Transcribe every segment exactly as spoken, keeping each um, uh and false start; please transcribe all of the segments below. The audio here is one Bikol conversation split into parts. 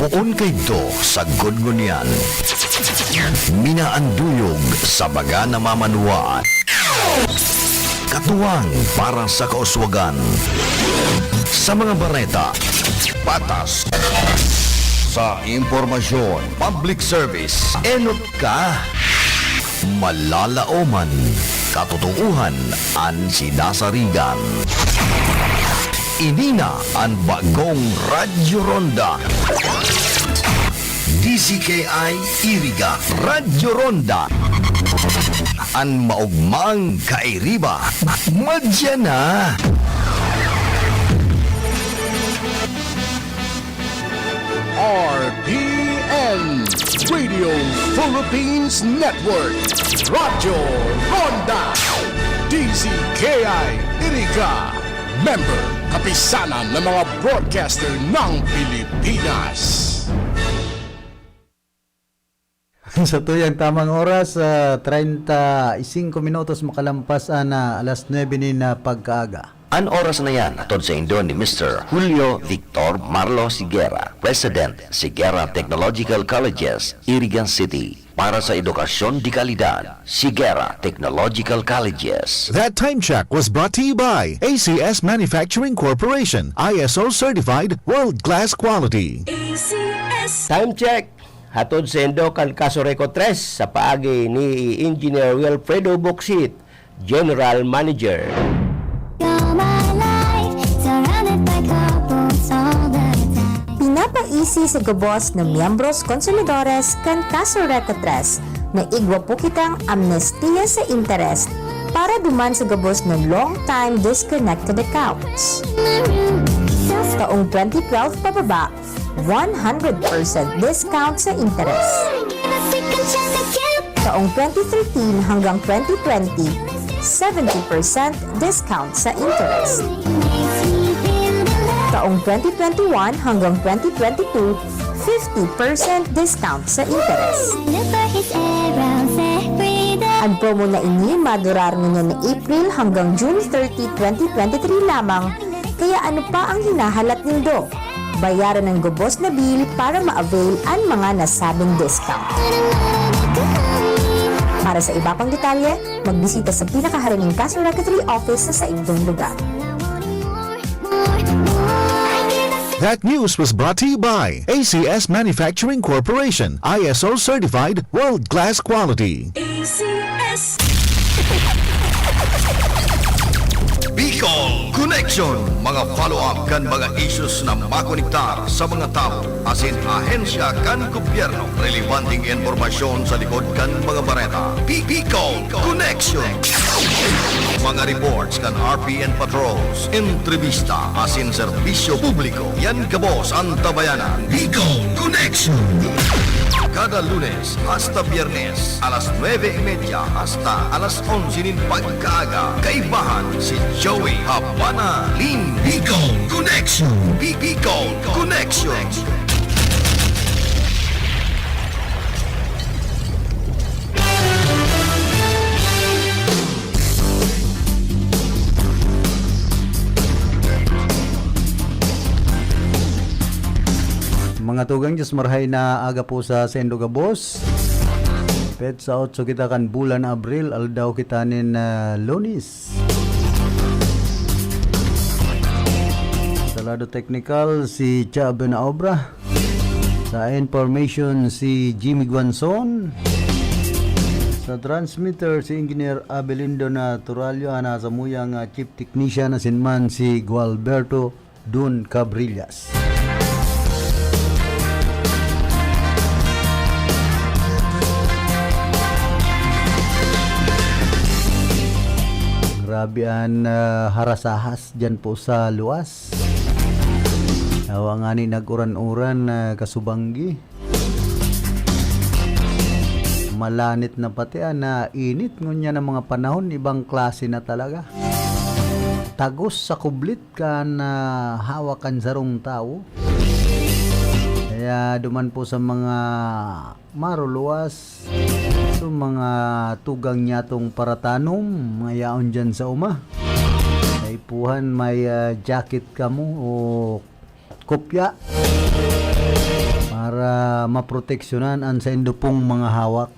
Poon kaidto sagkod ngunyan. Minaanduyog sa mga namamanwaan. Katuwang para sa kauswagan. Sa mga bareta, patas. Sa impormasyon, public service, enot ka. Malalaoman, katotoohan an sinasarigan. Ini na an bagong Radyo Ronda. D Z K I Iriga, Radyo Ronda. An maogmang kairiba, madya na. R P N, Radio Philippines Network, Radyo Ronda, D Z K I Iriga, member, Kapisanan ng mga Broadcaster ng Pilipinas. Sa tuyang tamang oras, ah, treinta y cinco minutos makalampas an, ah, alas nuebe nin, ah, pagkaaga. An oras na yan, hatod saindo ni Mister Julio Victor Marlo Siguera, President, Siguera Technological Colleges, Irigan City, para sa edukasyon de kalidad. Siguera Technological Colleges. That time check was brought to you by A C S Manufacturing Corporation, I S O certified, world-class quality. A C S. Time check. Hatod saindo kan Casureco tres sa paagi ni Engineer Wilfredo Boksit, General Manager. You're my light, surrounded by couples all the time. Pinapaisi sa gabos na miyembros konsumidores kan Casureco tres na igwa po kitang amnestiya sa interes para duman sa gabos na long time disconnected accounts. Taong twenty twelve pababa, one hundred percent discount sa interes. Taong twenty thirteen hanggang twenty twenty, seventy percent discount sa interes. Taong twenty twenty-one hanggang twenty twenty-two, fifty percent discount sa interes. Ang promo na ini madurar ngunyan na April hanggang June thirty, twenty twenty-three lamang, kaya ano pa ang hinahalat nindo? Bayaran ang gabos na bill para ma-avail an mga nasabing discount. Para sa iba pang detalye, magbisita sa pinakaharining Casureco three office sa saindong lugar. That news was brought to you by A C S Manufacturing Corporation, I S O certified, world-class quality. A C S. Bicol Connection, mga follow-up kan mga issues na makonektar sa mga tawo asin ahensya kan gobyerno. Relebanteng impormasyon sa likod kan mga bareta. Bi-, Bicol Connection. Mga reports kan R P N patrols, entrevista asin serbisyo publiko. Yan gabos an tabayanan. Bicol Connection. Kada Lunes hasta Biyernes, alas nuebe y media hasta alas onse nin pagkaaga. Kaibahan si Joey Habana Lin. Bicol Connection. Bi-, Bicol Connection. Mga tugang, Diyos marahay na aga po sa saindo gabos. Petsa otso kita kan bulan Abril, aldaw kita nin, ah, Lunes. Sa lado teknikal, si Chab na obra. Sa information, si Jimmy Guanzon. Sa transmitter, si Engineer Abelindo Naturalio, ana sa muyang, ah, chief technician, asin man si Gualberto Dun Cabrillas. Grabe an, ah, harasahas diyan po sa luwas. Hawa ngani nag-uran-uran na kasubanggi. Malanit na pati, ah, nainit ngunyan ang mga panahon, ibang klase na talaga. Tagos sa kublit kan, ah, hawak kan sarong tawo. Kaya duman po sa mga maruluwas, sa mga tugang nyatong paratanom, mga yaon dyan sa uma. Kaipuhan, may, ah, jacket kamo o kopya. Para maproteksyonan an saindo pong mga hawak.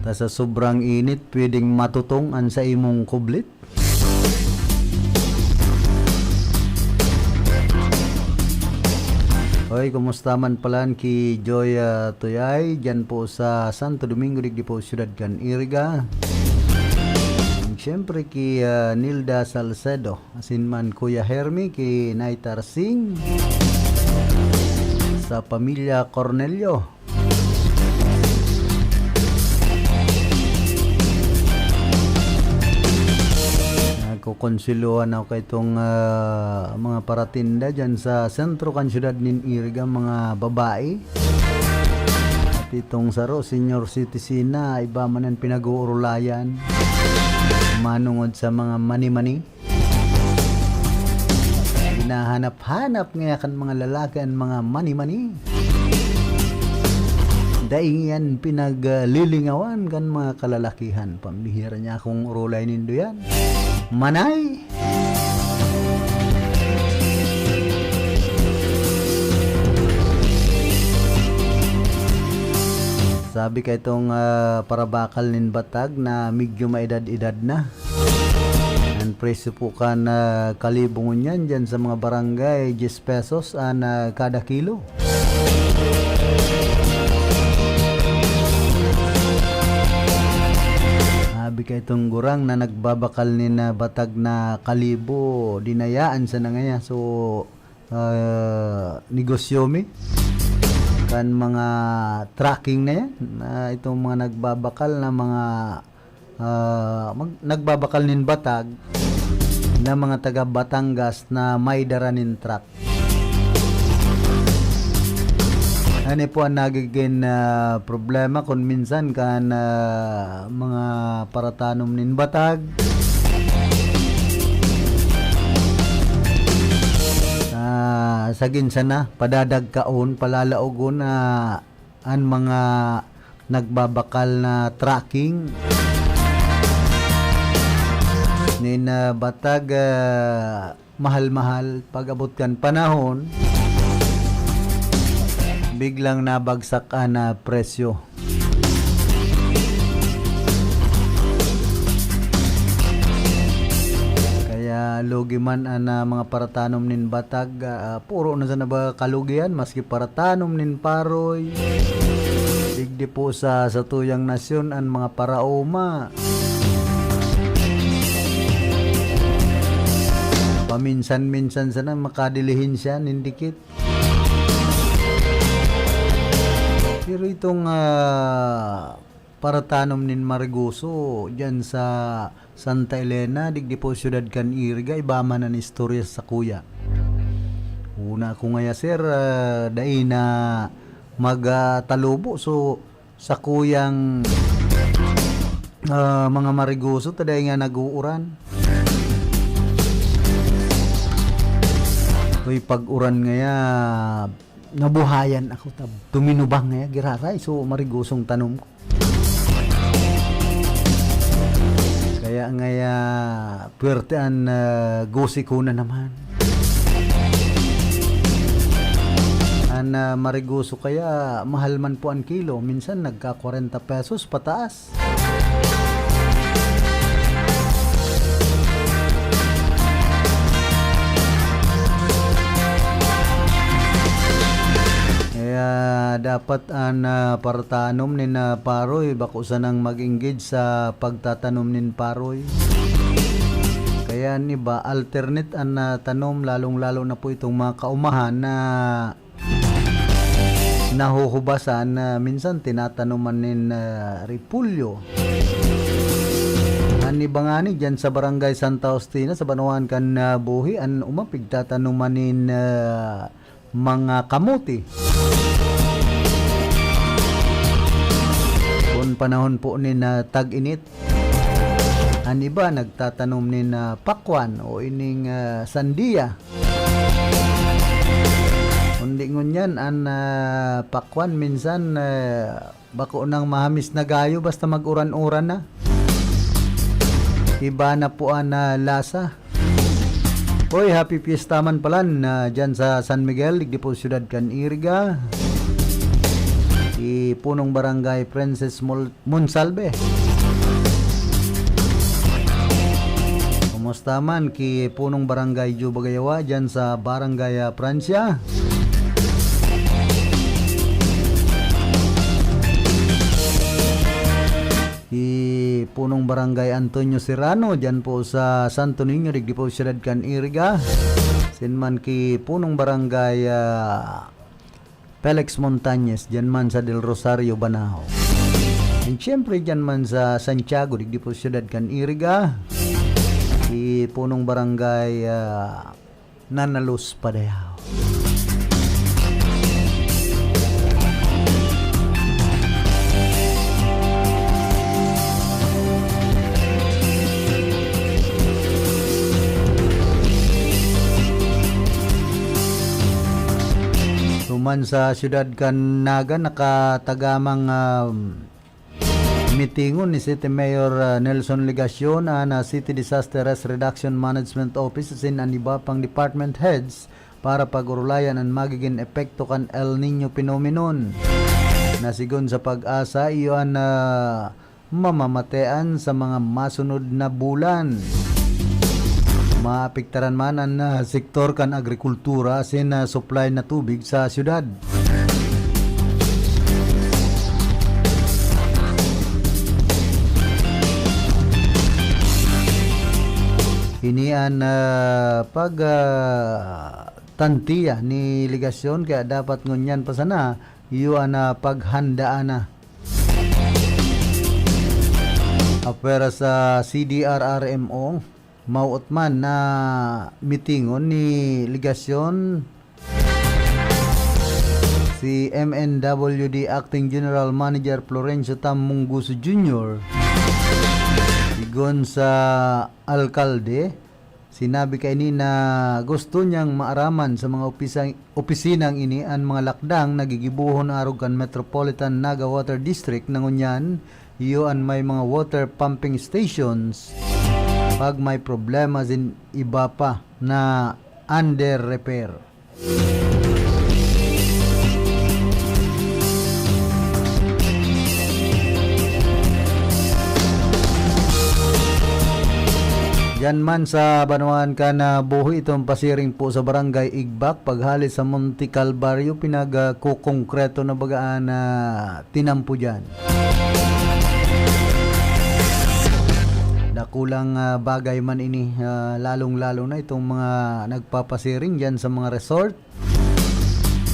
Ta sa sobrang init, pwedeng matutong an sa imong kublit. Hoy, kumusta man palan ki Joy, ah, Tuyay, dyan po sa Santo Domingo, digdi po, siyudad kan Iriga. And syempre ki, ah, Nilda Salcedo, asin man Kuya Hermi, ki Nay Tarsing, sa pamilya Cornelio. Nagkokonsulohan ako kay itong, ah, mga paratinda dyan sa sentro kan syudad nin Iriga, mga babae. At itong saro, senior citizen na, iba man ang pinag-uurulayan. Manungod sa mga mani-mani. Hinahanap-hanap ngaya kan mga lalaki an mga mani-mani. Dai iyan pinaglilingawan kan mga kalalakihan. Pambihira niya akong urulay nindo yan. Manay! Sabi ka itong, ah, parabakal nin batag na medyo maedad-edad na. Ang presyo po kan, ah, kalibo ngunyan dyan sa mga barangay, diyes pesos an, ah, kada kilo. Sabi ka itong gurang na nagbabakal nin, ah, batag na kalibo, dinayaan sa nangaya. So, ah, negosyo mi kan mga trucking na yan, na itong mga nagbabakal na mga, ah, mag-, nagbabakal nin batag na mga taga Batangas na may dara nin truck. Ano po ang nagiging, ah, problema kung minsan kan, ah, mga paratanom nin batag? Ah, sagin sana, padadagkaon, palalaogon na an mga nagbabakal na trucking nin, ah, batag, ah, mahal-mahal. Pag-abot kan panahon, biglang nabagsak an, ah, presyo. Kaya lugi man an, ah, mga paratanom nin batag, ah, puro na sana ba kalugihan, maski paratanom nin paroy, digdi po sa satuyang nasyon, an mga paraoma. Paminsan-minsan sana makadilihinsya nin dikit. Pero itong, ah, paratanom nin Marigoso diyan sa Santa Elena, digdi po siyudad kan Iriga, iba man an istorya sakuya. Una ko ngaya, sir, ah, dai na mag, ah, talubo. So, sakuyang, ah, mga Marigoso, ta dai nga nag-uuran. Uy, pag-uran ngaya, nabuhayan ako, tab-, tuminubang ngaya, giraray, so Marigosong tanom ko. Kaya ngaya, puwerte an, ah, gusi ko na naman. An, ah, Marigoso kaya, mahal man po an kilo, minsan nagka kwarenta pesos pataas. Kaya dapat an, ah, paratanom nin, ah, paroy, bako sanang mag-engage sa pagtatanom nin paroy. Kaya an iba, alternate an, ah, tanom, lalong-lalo na po itong mga kaumahan na nahuhubasan na minsan tinatanuman nin, ah, repolyo. An iba ngani diyan sa Barangay Santa Justina, sa banwaan kan, ah, Buhi, an uma pigtatanuman nin, ah, mga kamote. Kun panahon po nin, ah, tag-init, an iba nagtatanom nin, ah, pakwan o ining, ah, sandiya. Kundi ngunyan, an, ah, pakwan minsan, ah, bako nang mahamis na gayo basta mag-uran-uran na. Iba na po an, ah, lasa. Hoy, happy fiesta man palan na dyan sa San Miguel, digdi po siyudad kan Iriga. Si punong barangay Princess Mol-, Monsalve. Kumusta man ki punong barangay Juba Gayawa dyan sa barangay, ah, Francia? Si punong barangay Antonio Serrano, dyan po sa Santo Niño, digdi po siyudad kan Iriga. Sin man ki punong barangay, ah, Felix Montañez, dyan man sa Del Rosario, Banao. And syempre, dyan man sa Santiago, digdi po siyudad kan Iriga. Si punong barangay, ah, Nanalos Padayaw. Human sa siyudad kan Naga, nakatagamang, um, mitingon ni City Mayor, ah, Nelson Legacion an, ah, City Disaster Risk Reduction Management Office asin an iba pang department heads para pag-orolayan an magigin epekto kan El Niño phenomenon, na sigon sa PAGASA, iyo an, ah, mamamatean sa mga masunod na bulan. Maapektaran man an, ah, sektor kan agrikultura asin, ah, supply na tubig sa siyudad. Ini an, ah, pag, ah, tantiya ni Legacion, kaya dapat ngunyan pa sana, iyo an, ah, paghandaan na. Apwera sa C D R R M O, mawot man na mitingon ni Legacion si M N W D Acting General Manager Florencio Tam Munguso Junior, sigon sa alkalde. Sinabi kaini na gusto niyang maaraman sa mga opisa-, opisinang ini an mga lakdang na gigibohon arog kan Metropolitan Naga Water District na ngunyan iyo an may mga water pumping stations pag may problema sin iba pa na under repair. Diyan man sa banwaan kan, ah, Buhi, itong pasiring po sa Barangay Igbak, paghali sa Monte Calvario, pinagkukongkreto na baga an, ah, tinampo diyan. Dakulang, ah, bagay man ini, ah, lalong-lalo na itong mga nagpapasiring diyan sa mga resort.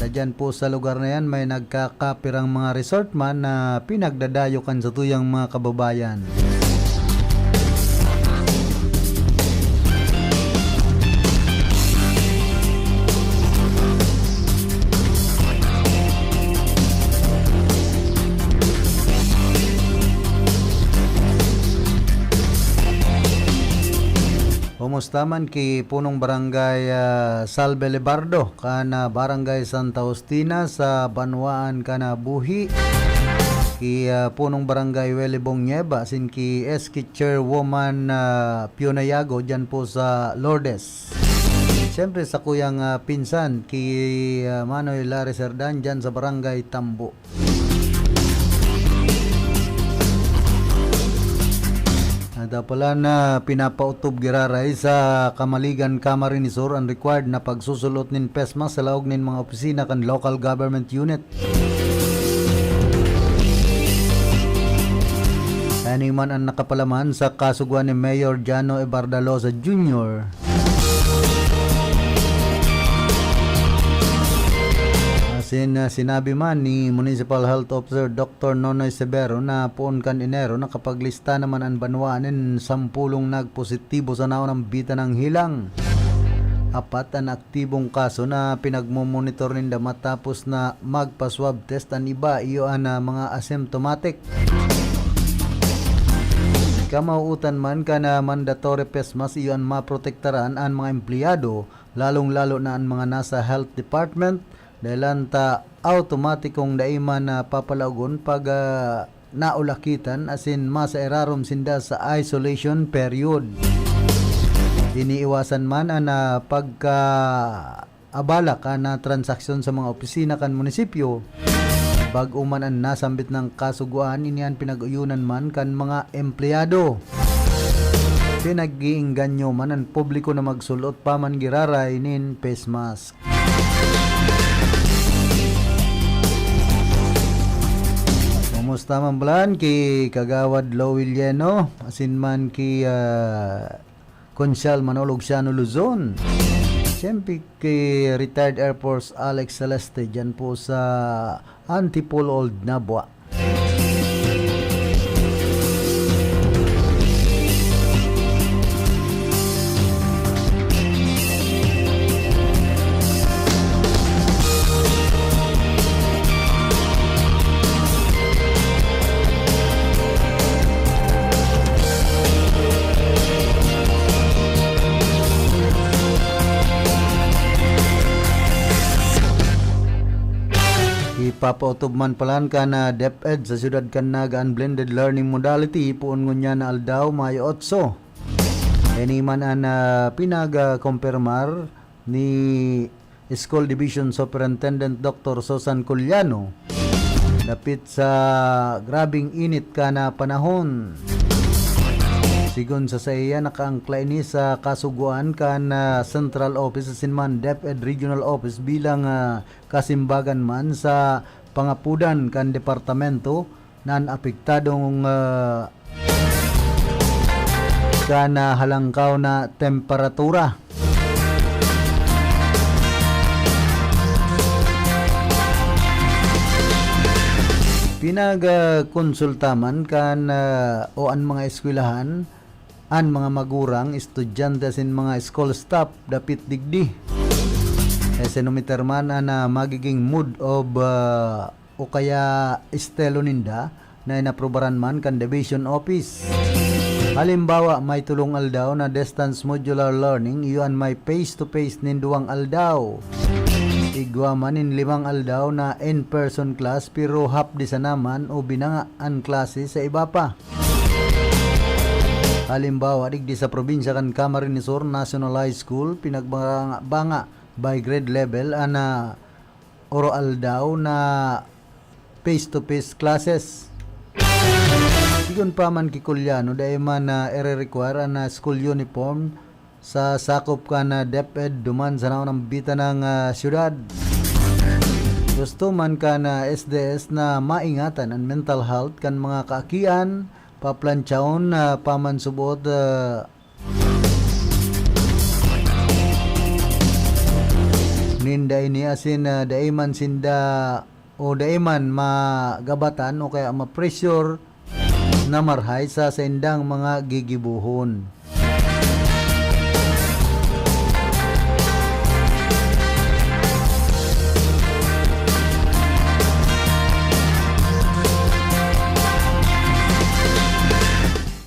Sa diyan po sa lugar na yan, may nagkakapirang mga resort man na pinagdadayo kan satuyang mga kababayan. Kumusta man ki punong barangay, ah, Salve Lebardo, kan, ah, barangay Santa Justina sa banwaan kan, ah, Buhi, ki, ah, punong barangay Welibong Nieva, sin ki S K Chairwoman, ah, Fiona Yago, dyan po sa Lourdes. Siyempre, sa kuyang, ah, pinsan, ki, ah, Manoy Larry Serdan, dyan sa barangay Tambo. Ada pala na pinapaotob giraray sa Kamaligan Camarines Sur an required na pagsusulot nin face mask sa laog nin mga opisina kan local government unit. Ani man an nakapalaman sa kasugwa ni Mayor Jano Ebardalosa Junior. Asin, ah, sinabi man ni Municipal Health Officer Doctor Nonoy Severo na poon kan Enero nakapaglista naman an banwaan nin sampulong nagpositibo sa naunang bitanang hilang. Apat an aktibong kaso na pinagmomonitor ninda matapos na magpa-swab test an iba, iyo an, ah, mga asymptomatic. Kamauutan man kan, ah, mandatory face mask, iyo an maprotektaran an mga empleyado, lalong-lalo na an mga nasa health department, dahelan ta awtomatikong dai man, ah, papalaogon pag, ah, naulakitan asin masairarom sinda sa isolation period. Iniiwasan man an, ah, pagka-abala kan, ah, transaksyon sa mga opisina kan munisipyo. Bag-o man an nasambit na kasugoan, ini an pinag-oyonan man kan mga empleyado. Pinag-iingganyo man an publiko na magsul-ot pa man giraray nin face mask. Kumusta man pala ki Kagawad Lowell Yeno? Asin man ki, ah, Konsehal Manolo Luciano Luzon. Siyempre ki retired Air Force Alex Celeste dyan po sa Antipolo, Old Nabua. Ipapaotob man palan kan, ah, DepEd sa siyudad kan Naga an blended learning modality poon ngunyan na aldaw, Mayo otso. Ini man an, ah, pinag-, ah, kumpirmar ni School Division Superintendent Doctor Susan Culiano dapit sa grabing init kan, ah, panahon. Sigon sa saiya, nakaangkla ini sa kasugoan kan, ah, Central Office asin man DepEd Regional Office bilang, ah, kasimbagan man sa pangapodan kan departamento na an apektadong, ah, kan, ah, halangkaw na temperatura. Pinag, ah, konsulta man kan, ah, o an mga eskwelahan, an mga magurang, estudyante asin mga school staff dapit digdi. Esenometer man an, ah, magiging mode of, ah, o kaya estilo ninda na inaprubaran man kan division office. Halimbawa, may tolong aldaw na distance modular learning, iyo an may face-to-face nin duwang aldaw. Igwa man nin limang aldaw na in-person class, pero half day sana man o binanga an klase sa iba pa. Halimbawa, digdi sa probinsya kan Camarines Sur National High School, pinagbanga-banga by grade level an, ah, oro aldaw na face-to-face classes. Sigon pa man ki Culiano, dai man na ire-require an, ah, school uniform sa sakop kan DepEd duman sa naunambitan na, ah, syudad. Gusto man kan, ah, S D S na maingatan an mental health kan mga kaakian, paplantsaon na pa man subot, ah, ninda ini asin, ah, dai man sinda o dai man magabatan o kaya ma-pressure na marhay sa saindang mga gigibohon.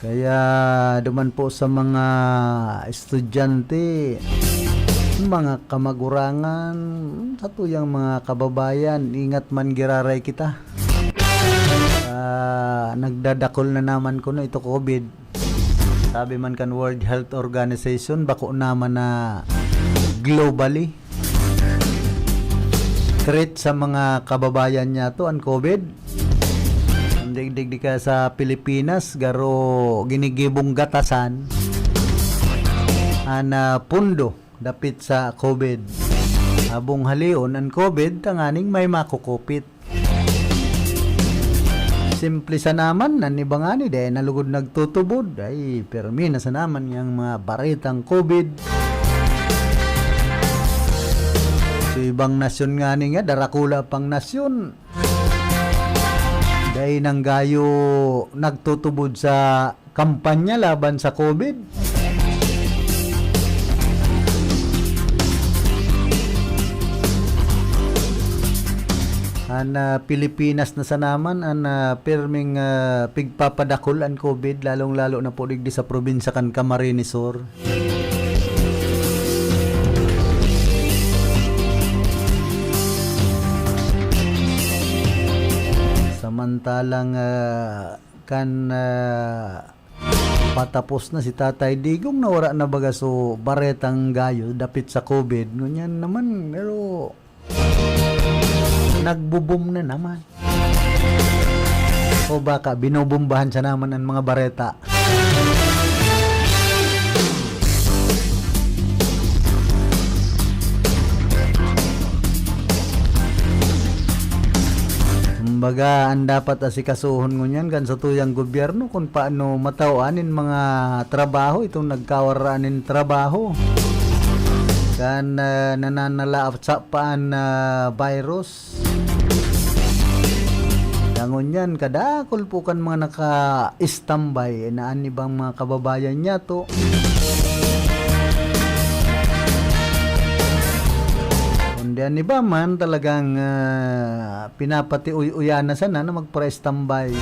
Kaya duman po sa mga estudyante, mga kamagurangan, satuyang mga kababayan, ingat man giraray kita. Ah, nagdadakol na naman kuno ito COVID. Sabi man kan World Health Organization, bako naman na globally threat sa mga kababayan niyato an COVID. Ang digdig di ka sa Pilipinas, garo ginigibong gatasan an, ah, pundo dapit sa COVID. Abong halion an COVID, tanganing may makukupit. Simple sana man, an iba ngani, dai na lugod nagtutubod. Ay, pirmi na sana man yang mga baretang COVID. Sa ibang nasyon ngani nga, darakula pang nasyon. Dai nang gayo nagtutubod sa kampanya laban sa COVID. An, ah, Pilipinas na sana man an, ah, pirming, ah, pigpapadakul an COVID, lalong-lalo na po digdi sa probinsya kan Camarines Sur. Samantalang, ah, kan, ah, patapos na si Tatay Digong, nawara na baga so baretang gayo dapit sa COVID. Ngunyan naman, pero nagbo-boom na naman. O baka binobombahan siya naman ang mga bareta. Kumbaga, ang dapat asikasuhon ngunyan kan satuyang gobyerno kung paano matawaan nin mga trabaho, itong nagkawara nin trabaho. Kan, ah, nananalaot sa paan na virus. Dangon yan, kadakol po kan mga naka-standby na an ibang mga kababayan niyato. Kundi an iba man talagang, ah, pinapatiuy-uyan na sana na magpara-standby.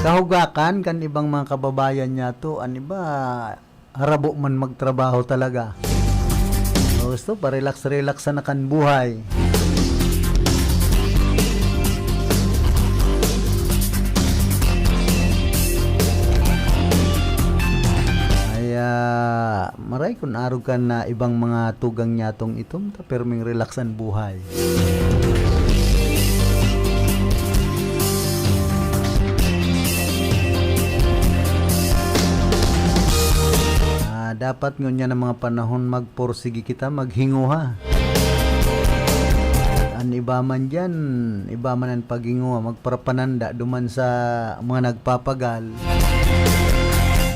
Kahugakan kan ibang mga kababayan niyato, an iba, harabo man magtrabaho talaga. Gusto, pa-relax-relax na kan buhay. Ay, ah, maray kun arog kan, ah, ibang mga tugang niyatong itom, ta perming relax an buhay. Ah, dapat ngunyan ang mga panahon magpursigi kita, maghinguha. An iba man diyan, iba man an paghinguha, magparapananda duman sa mga nagpapagal,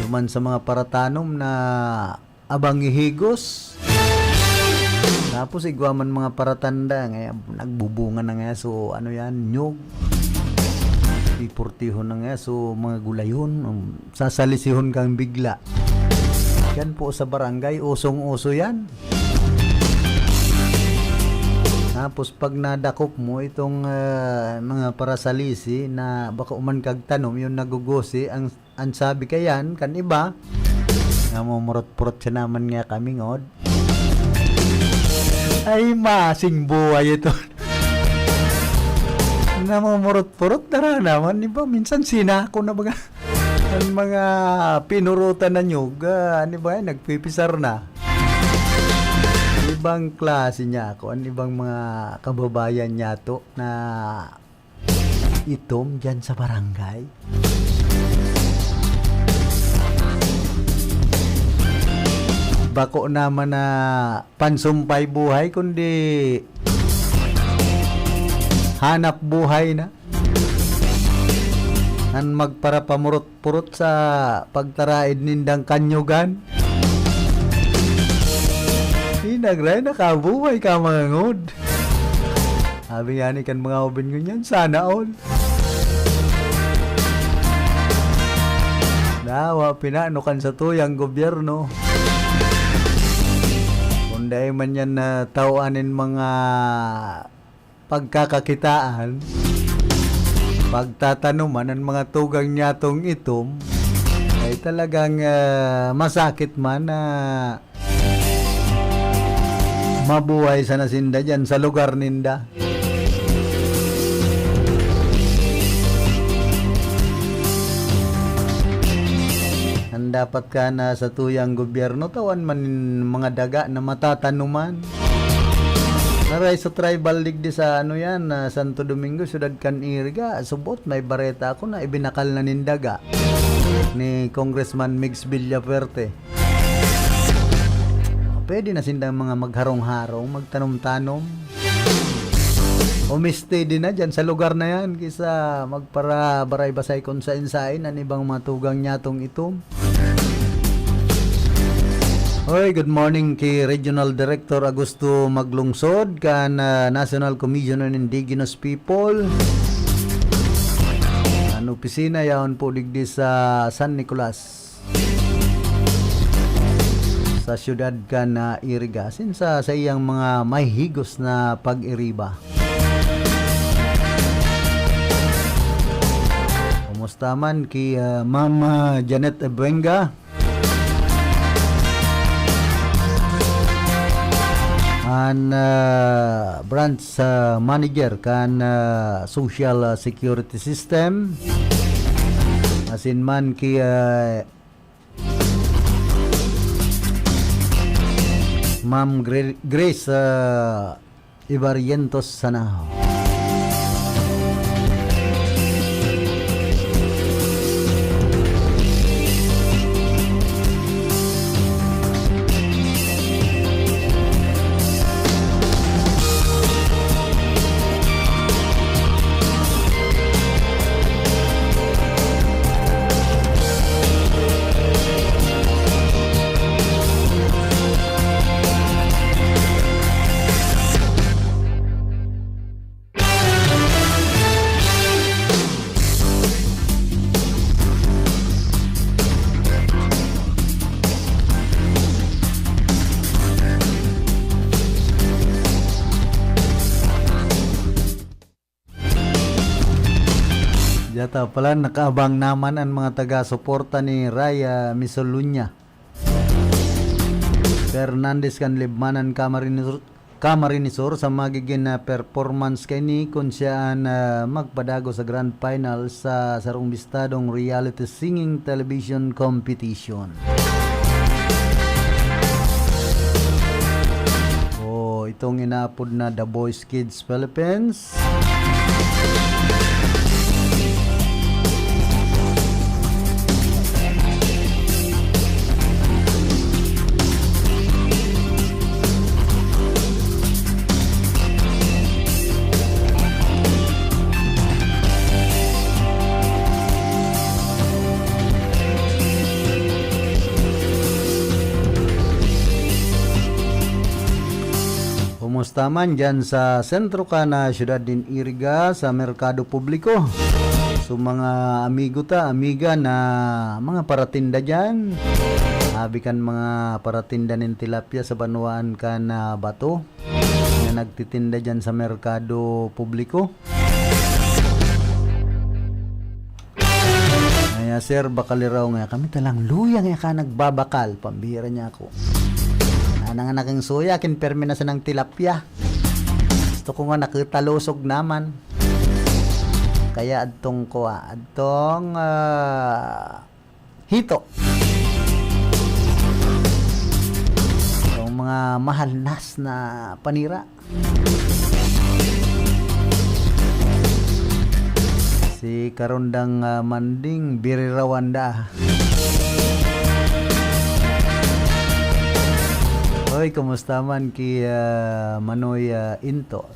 duman sa mga paratanom na abang ihigos. Tapos igwa man mga paratanda, nga nagbubunga na nga, so ano yan, nyog. Pipurtihon na nga, so mga gulayon, um, sasalisihon kang bigla. Yan po sa barangay, usong-uso yan. Tapos pag nadakop mo itong, ah, mga parasalisi na bako man kagtanom, yung nagugusi, ang An sabi kayan kan iba, namumurot-purot siya naman nga kami ngod. Ay, masing buhay ito. Namumurot-purot, dara naman, di ba? Minsan sinako na baga. Ang mga pinurutan na nyug, ah, ano ba yan? Nagpipisar na. Ibang klase niya ako. Ang ibang mga kababayan niya to na itom diyan sa barangay. Bako naman na pansumpay buhay, kundi hanap buhay na. An magparapamurot purot sa pagtaraid nindang kanyugan. Hinagray, nakabuhay ka, mga ngod. Sabi nga ni kan mga ubin ngunyan, "Sana all." Dawa, pinano kan satuyang gobyerno. Kung dai man yan na tawanin mga pagkakakitaan, pagtatanuman an mga tugang niyatong itom, ay talagang, ah, masakit man na mabuhay sana sinda diyan sa lugar ninda. An dapat ka na sa tuyang gobyerno, tawan man nin mga daga na matatanuman. Naray sa tribal digdi sa ano yan, ah, Santo Domingo, siyudad kan Iriga. Subot, may bareta ako na ibinakal na nin daga ni Congressman Migs Villafuerte. Pwede na sindang mga magharong-harong, magtanom-tanom. Umistay din na dyan sa lugar na yan kaysa magparabaray-basay kung sain-sain an ibang mga tugang niyatong itom. Hoy, good morning kay Regional Director Augusto Maglungsod kan, ah, National Commission on Indigenous People. An opisina yaon po digdi sa San Nicolas, sa siyudad kan, ah, Iriga, asin sa, sa iyang mga mahihigos na pag-iriba. Kumusta man ki, ah, Ma'am, ah, Janet Ebuenga? An, ah, branch, ah, manager kan, ah, Social, ah, Security System. Asin man ki, ah, Ma'am Gre-, Grace, ah, Ibarrientos Sanao. Diyata pala, nakaabang naman an mga taga-suporta ni Raya Misolunya Fernandez kan Libmanan, Camarines Sur, Camarines Sur, sa magiging, ah, performance kaini kun siya an, ah, magpadagos sa grand final sa sarong bistadong reality singing television competition. Oh, itong inaapod na The Voice Kids Philippines. Kumusta man diyan sa sentro kan syudad nin Iriga, sa merkado publiko? So, mga amigo ta, amiga na mga paratinda diyan, abi kan mga paratinda nin tilapia sa banwaan kan, ah, Bato, na nagtitinda diyan sa merkado publiko. Ay, ah, sir, bakaliraw nga kami, talang luya nga ka nagbabakal, pambihira niya ako. Nanang anak yung suya, akin permi na sanang tilapia. Gusto ko nga nakita losog naman. Kaya adtong ko, ah, adtong, ah, hito. Itong mga mahalnas na panira. Si Karundang, ah, Manding, birirawan da. Hoy, kumusta man ki, ah, Manoy, ah, Into?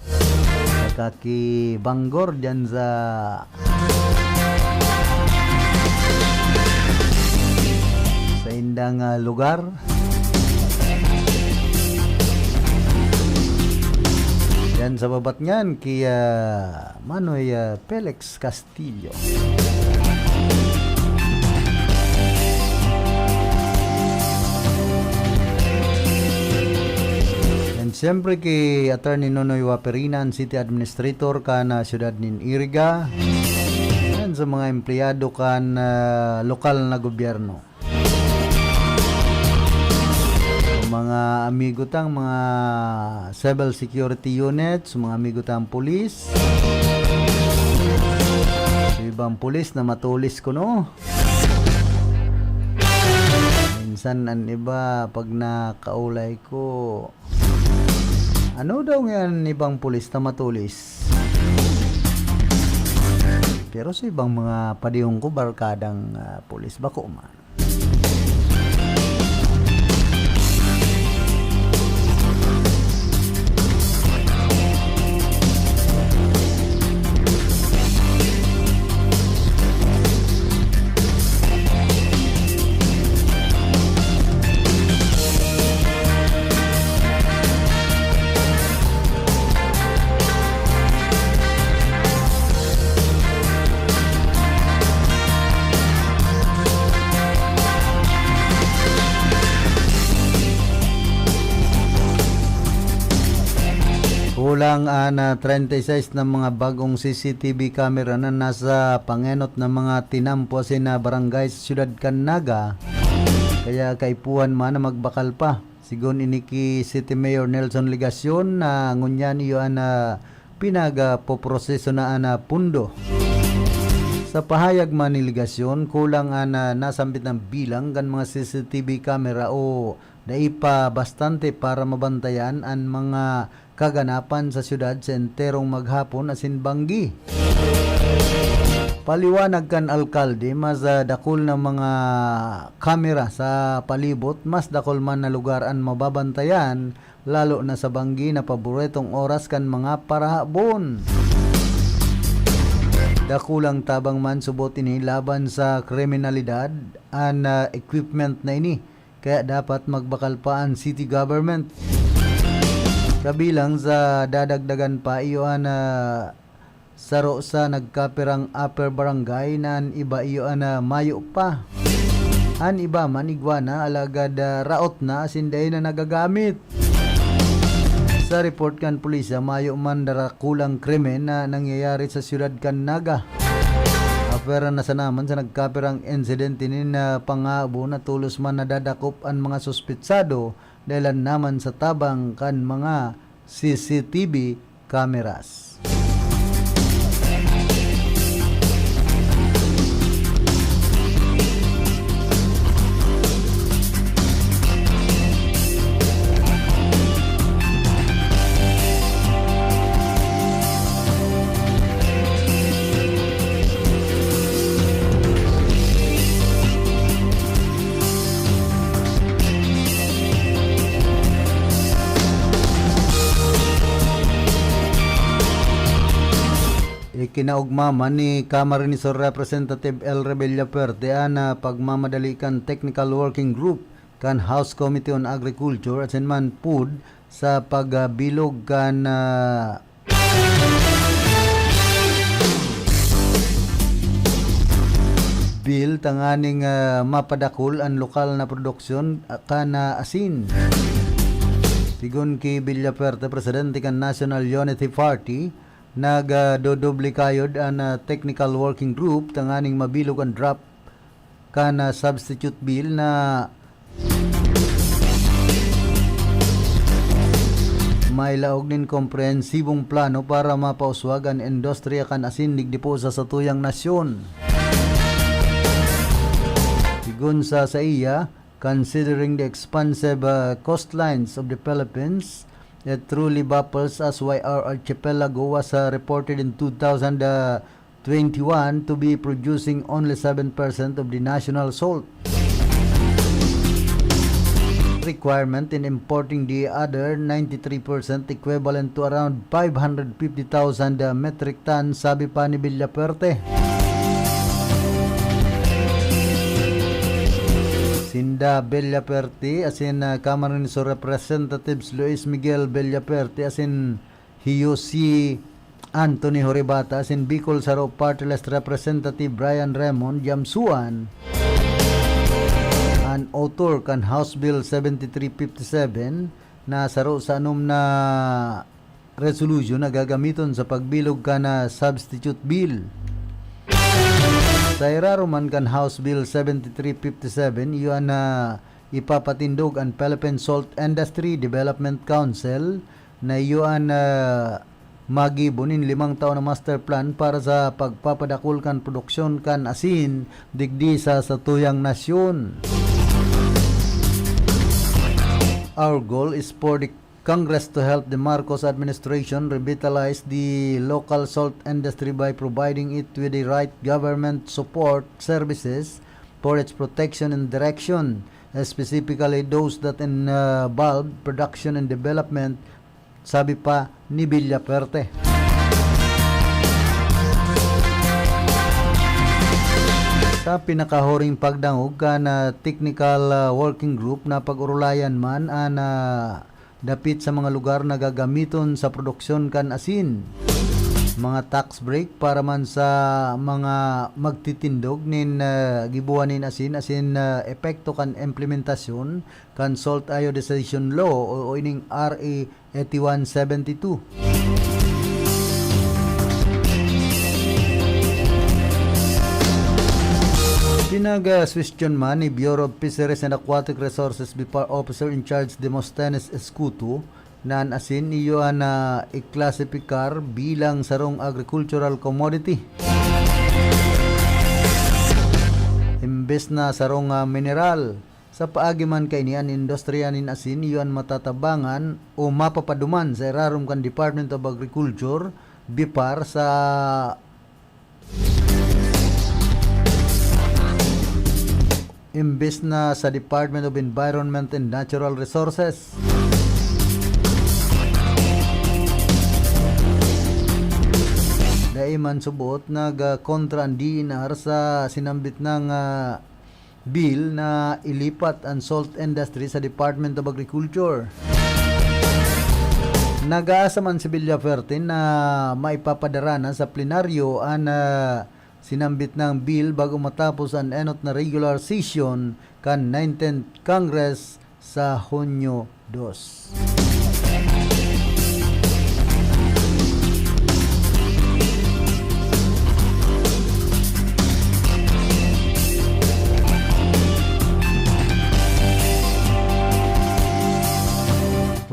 Saka ki Banggor dyan sa, sa indang, ah, lugar. Yan sa babatngan ki, ah, Manoy, ah, Felix Castillo. And siyempre ki Attorney Nonoy Waperina, an City Administrator kan, ah, siyudad nin Iriga. Yan sa mga empleyado kan, ah, lokal na gobyerno. Mga amigo tang mga civil security units, mga amigo tang pulis. Yung ibang pulis na matulis ko, no? Minsan, an iba, pag nakaulay ko, ano daw nga an ibang pulis na matulis? Pero sa ibang mga padihon ko, barkadang, ah, pulis, bako man. Kulang an, ah, treinta y seis na mga bagong C C T V camera na nasa pangenot na mga tinampo asin na barangay sa siyudad kan Naga, kaya kaipuhan man na magbakal pa. Sigon ini ki City Mayor Nelson Legacion, na ngunyan iyo an, ah, pinagapoproseso na an, ah, pundo Sa pahayag man ni Legacion, kulang an, ah, nasambit na bilang kan mga C C T V camera o dai pa bastante para mabantayan an mga kaganapan sa syudad sa enterong maghapon asin banggi. Paliwanag kan alkalde, mas, ah, dakul na mga kamera sa palibot, mas dakul man na lugar an mababantayan, lalo na sa banggi na paboritong oras kan mga parahabon. Dakulang tabang man subot ini laban sa kriminalidad an, ah, equipment na ini, kaya dapat magbakal pa an city government. Kabilang sa dadagdagan pa iyo an, ah, saro sa nagkapirang upper barangay na an iba iyo an, ah, mayo pa. An iba man igwa na, alagad, ah, raot na asin dai na nagagamit. Sa report kan pulisya, mayo man darakulang krimen na nangyayari sa siyudad kan Naga. Apwera na sana man sa nagkapirang insidente nin, ah, pangabo na tolos man nadadakop an mga suspetsado dahelan naman sa tabang kan mga C C T V cameras. Ikinaogma man ni Camarines Sur Representative El Rebella Fuerte an, ah, pagmamadali kan Technical Working Group kan House Committee on Agriculture asin man Food sa pagbilog kan, ah, bill tanganing, ah, mapadakul an lokal na produksyon, ah, kan, ah, asin. Sigon ki Villafuerte, presidente kan National Unity Party, nag, ah, dodoble kayod an, ah, technical working group tanganing mabilog an draft kan, ah, substitute bill na may laog nin komprehensibong plano para mapauswag an industriya kan asin digdi po sa satuyang nasyon. Sigon sa saiya, considering the expansive, ah, coastlines of the Philippines, it truly baffles us why our archipelago was, ah, reported in two thousand, ah, twenty-one to be producing only seven percent of the national salt requirement and importing the other ninety-three percent, equivalent to around five hundred fifty thousand metric tons, sabi pa ni Villafuerte. Sinda Villafuerte asin, ah, Camarines Sur Representatives Luis Miguel Villafuerte asin hiyo si Anthony Horibata asin Bicol Saro Party List Representative Brian Raymond Jamsuan, an author kan House Bill seventy-three fifty-seven na saro sa anom na resolution na gagamiton sa pagbilog kan, ah, substitute bill. Sa irarom man kan House Bill seventy-three fifty-seven, iyo an, ah, ipapatindog an Philippine Salt Industry Development Council na iyo an, ah, magibo nin limang taon na master plan para sa pagpapadakul kan produksyon kan asin digdi sa satuyang nasyon. Our goal is for the Congress to help the Marcos administration revitalize the local salt industry by providing it with the right government support services for its protection and direction, specifically those that involve production and development, sabi pa ni Villafuerte. Sa pinakahuring pagdangog kan, ah, technical, ah, working group, napag-orolayan man an, ah, dapit sa mga lugar na gagamiton sa produksyon kan asin, mga tax break para man sa mga magtitindog nin, ah, gibohan nin asin, asin, ah, epekto kan implementasyon kan Salt Iodization Law o, o ining R A eighty-one seventy-two. Pinag-suwestiyon man ni Bureau of Fisheries and Aquatic Resources, BFAR Officer in Charge Demosthenes Escuto, na an asin iyo an, ah, iklasipikar bilang sarong agricultural commodity. Imbes na sarong, ah, mineral. Sa paagi man kaini, an industriya nin asin iyo an matatabangan o mapapaduman sa irarom kan Department of Agriculture, DEPAR, sa imbes na sa Department of Environment and Natural Resources. Dai man subot nagkontra an D E N R sa sinambit nang, ah, bill na ilipat an salt industry sa Department of Agriculture. Nag-aasa man si Villafuerte na maipapadara na sa plenaryo an, ah, sinambit nang bill bago matapos an enot na regular session kan nineteenth Congress sa Hunyo dos.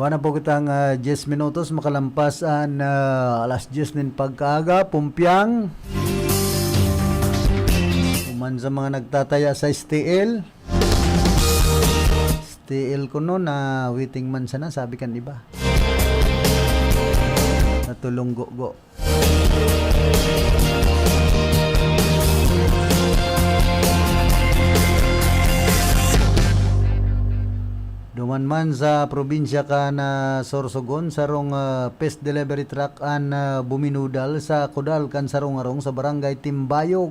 Wala po kitang, ah, diyes minutos makalampas an, ah, alas diyes nin pagkaaga, Pumpiang. Uman sa mga nagtataya sa S T L. S T L ko no, na waiting man sana, sabi kan iba. Natulong gogo. Duman man sa probinsya kan, ah, Sorsogon, sarong, ah, pest delivery truck an, ah, buminudal sa kudal kan sarong harong sa Barangay Timbayog,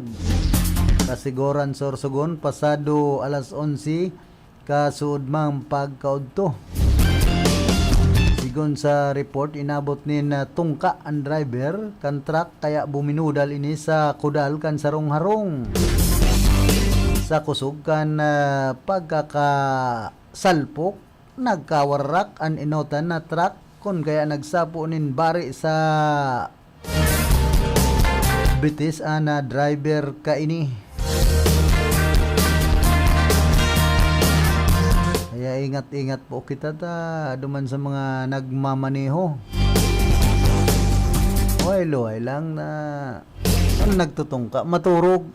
Kasigoran, Sorsogon, pasado alas onse, kasuodmang pagkaodto. Sigon sa report, inabot nin, ah, tungka an driver kan truck, kaya buminudal ini sa kudal kan sarong harong. Sa kusog kan, ah, pagkakasalpok, nagkawarak an enotan na truck, kun kaya nagsapo nin bari sa bitis an, ah, driver kaini. Kaya ingat-ingat po kita ta duman sa mga nagmamaneho. Oy, luhay lang na ano nagtutungka, maturog.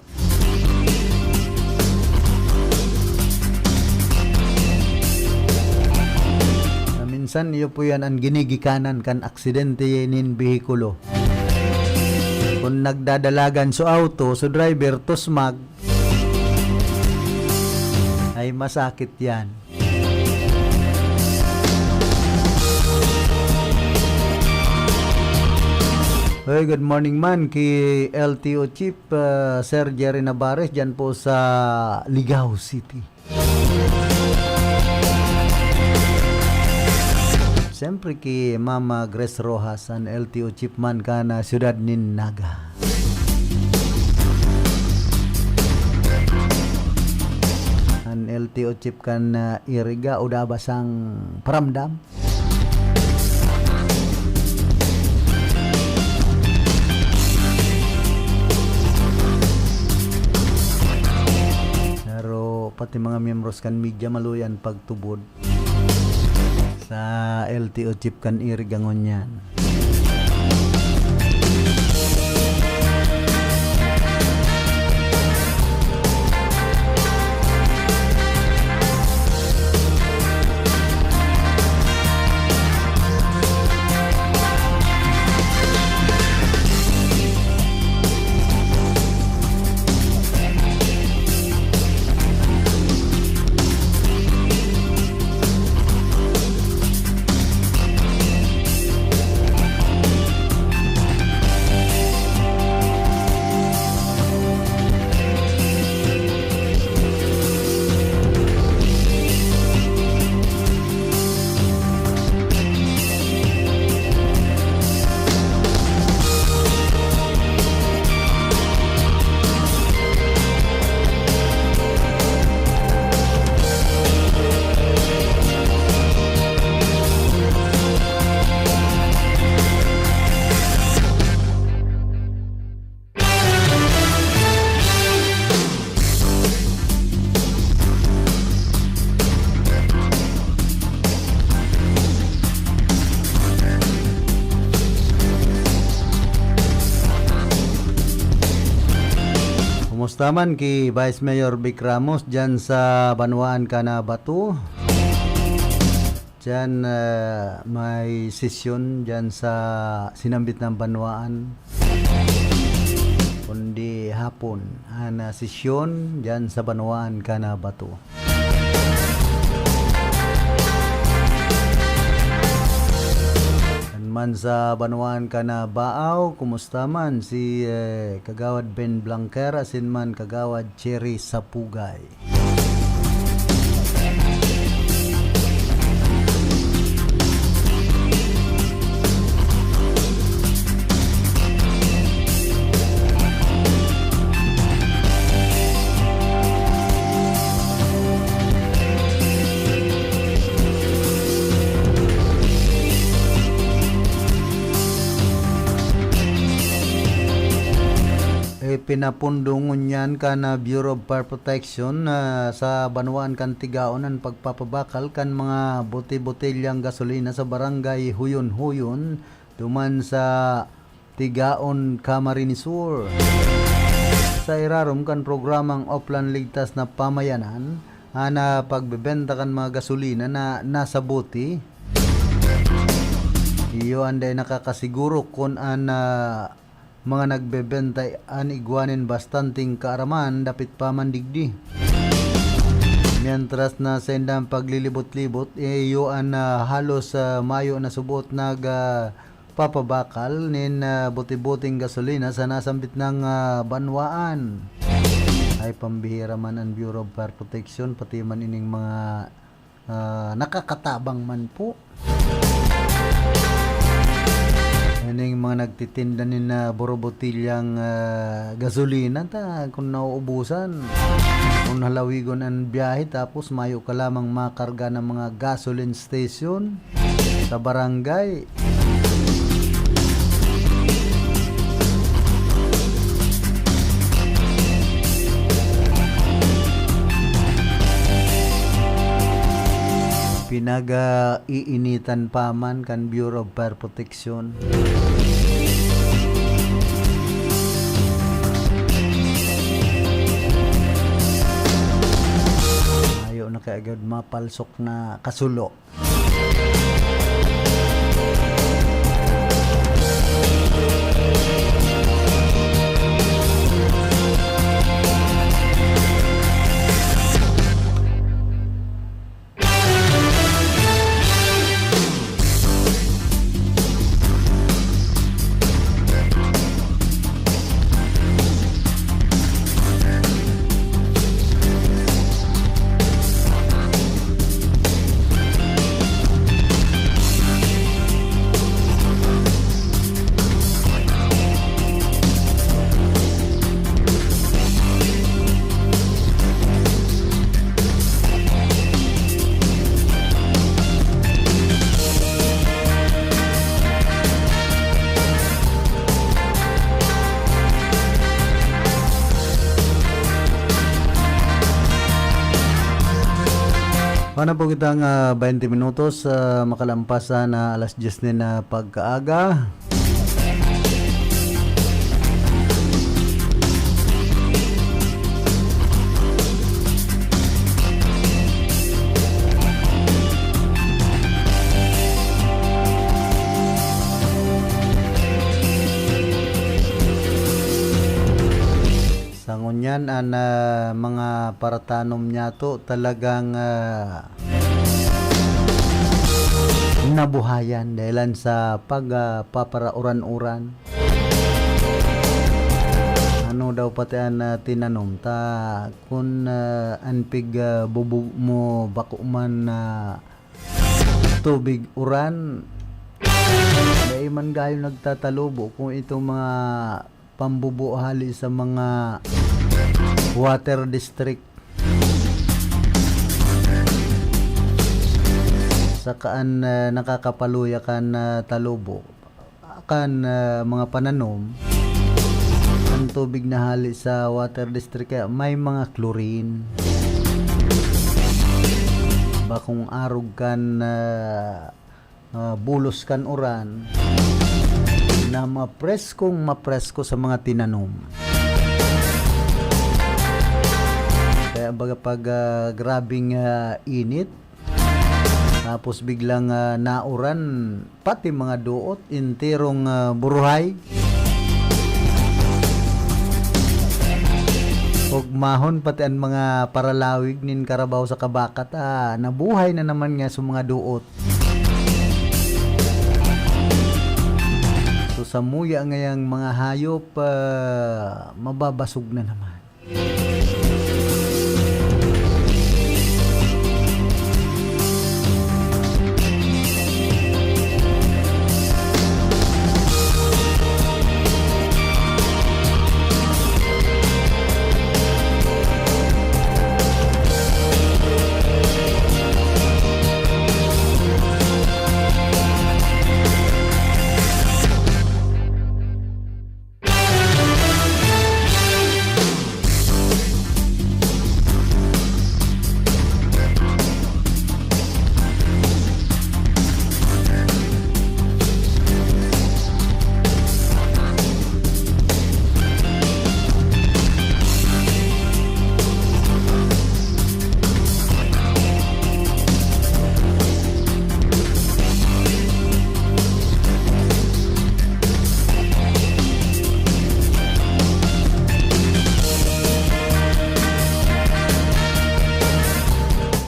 Na minsan, iyo po yan an ginigikanan kan aksidente nin behikulo. Kun nagdadalagan so auto, so driver, tusmag, ay masakit yan. Hey, good morning man ki L T O Chief, ah, Sir Jerry Navarez, dyan po sa Ligao City. Siyempre ki Mama Grace Rojas, an L T O Chief man kan, ah, siyudad nin Naga. An L T O Chief kan, ah, Iriga, Udaba sang paramdam. Pero pati mga miyembros kan media maluyan pagtubod sa L T O Chief kan Iriga ngunyan. Taman ki Vice Mayor Vic Ramos dyan sa Banwaan Canabato. Dyan, ah, may sesyon dyan sa sinambit ng banwaan. Kundi hapon, ang, ah, sesyon dyan sa Banwaan Canabato. Kan man sa Banwaan Canabato, kumusta man si, eh, Kagawad Ben Blanquer, asin man Kagawad Cherry Sapugay? Eh, pinapundo ngunyan kan, ah, Bureau of Fire Protection, ah, sa banwaan kan Tigaon an pagpapabakal kan mga bote-botelyang gasolina sa barangay Huyon-Huyon, duman sa Tigaon, Camarines Sur. Sa irarom kan programang Oplan Ligtas na Pamayanan, an, ah, pagbebenta kan mga gasolina na nasa bote, iyo an dai nakakasiguro kun an, ah, mga nagbebenta an igwa nin bastanteng kaaraman dapit pa man digdi. Mientras na sa indang paglilibot-libot, iyo an, ah, halos, ah, mayo na subot nag, ah, papabakal nin, ah, buti-buting gasolina sa nasambit nang, ah, banwaan. Ay, pambihira man an Bureau of Fire Protection, pati man ining mga, ah, nakakatabang man po. Ining mga nagtitinda nin, ah, buro-botilyang, ah, gasolina, ta kung nauubusan, kung halawigon an biyahe, tapos mayo ka lamang makarga ng mga gasoline station sa barangay. Pinag-iinitan pa man kan Bureau of Fire Protection. Ayaw na kaya agad mapalsok na kasulo. Ano po kitang, ah, twenty minutos, ah, makalampas na alas dyes nin, ah, pagkaaga. Sa ngunyan, an, ah, mga paratanom niyato talagang, ah, nabuhayan dahelan sa pag, ah, papara-uran-uran. Ano daw pati an, ah, tinanom ta kun, ah, an pig, ah, bubog mo bako man na tubig uran, dai man gayo nagtatalubo kung itong mga pambubo hali sa mga water district. Saka an, ah, nakakapaluya kan, ah, talubo, kan, ah, mga pananom, an tubig na hali sa water district kaya may mga chlorine. Bakong arog kan, ah, ah, bulos kan uran na mapreskong mapresko sa mga tinanom. Baga pag, ah, grabing, ah, init. Tapos biglang, ah, nauran, pati mga duot, enterong, ah, buruhay. Ugmahon, pati an mga paralawig nin karabaw sa kabakat, ah, nabuhay na naman nga sa mga duot. So, samuya ngayang mga hayop, ah, mababasog na naman.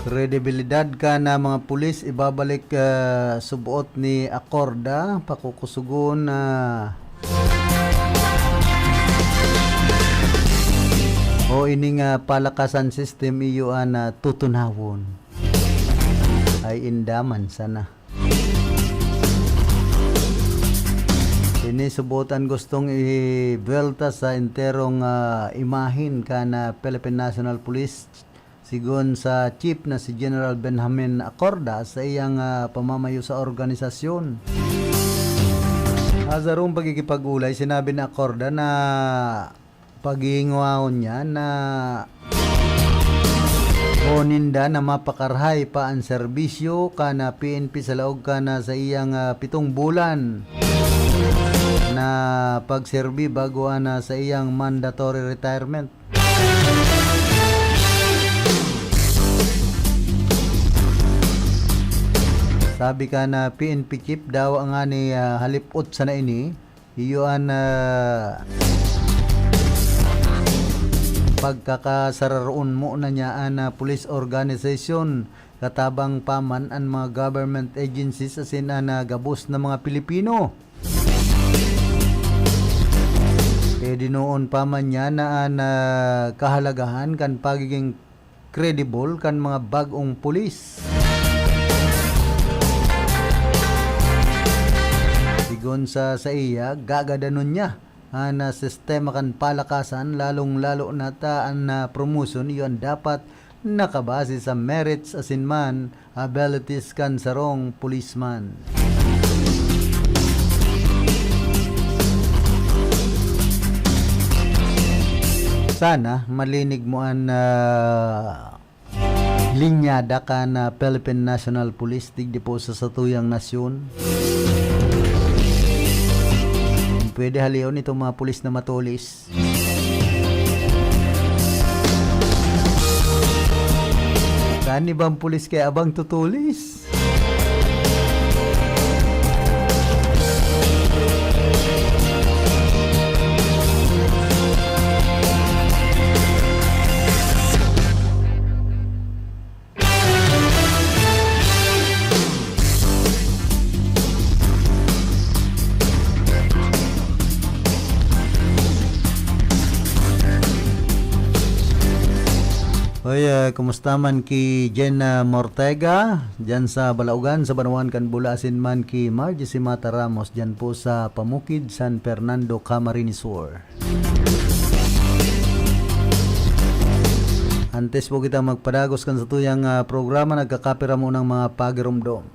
Kredibilidad kan mga pulis ibabalik, ah, suboot ni Acorda, pakukusugon na o ining, ah, palakasan system iyo an, ah, tutunawon. Ay, inda man sana. Ini subot an gustong ibuwelta sa enterong, ah, imahen kan, ah, Philippine National Police. Sigon sa chief na si General Benjamin Acorda sa iyang, ah, pamamayo sa organisasyon. Sa sarong pakikipag-olay, sinabi ni Acorda na paghihingowahon niya na o ninda na mapakarahay pa an serbisyo kan, ah, P N P sa laog kan, ah, sa iyang, ah, pitong bulan na pagserbi bago an, ah, sa iyang mandatory retirement. Sabi kan, ah, P N P chief, dawa ngani, ah, halipot sana ini, iyo an, ah, pagkakasararoon mo na niya an, ah, police organization, katabang pa man an mga government agencies asin an, ah, gabos na mga Pilipino. Kaya dinoon pa man niya na an, ah, kahalagahan kan pagiging credible kan mga bag-ong pulis. Sigon sa saiya, gagadanon niya an, ah, sistema kan palakasan, lalong-lalo na ta an, ah, promotion iyo an dapat nakabase sa merits asin man abilities kan sarong policeman. Sana malinig mo an, ah, linyada kan, ah, Philippine National Police digdi po sa satuyang nasyon. Pwede halion itong mga pulis na matulis. Kan ibang pulis kaya abang tutulis. Oy, ah, kumusta man ki Jen, ah, Mortega, diyan sa Balaogan, sa Banwaan kan Bula, asin man ki Margie Simata Ramos, diyan po sa Pamukid, San Fernando, Camarines Sur. Antes po kita magpadagos kan satuyang, ah, programa, nagkakapira mo ng mga pagirumdom.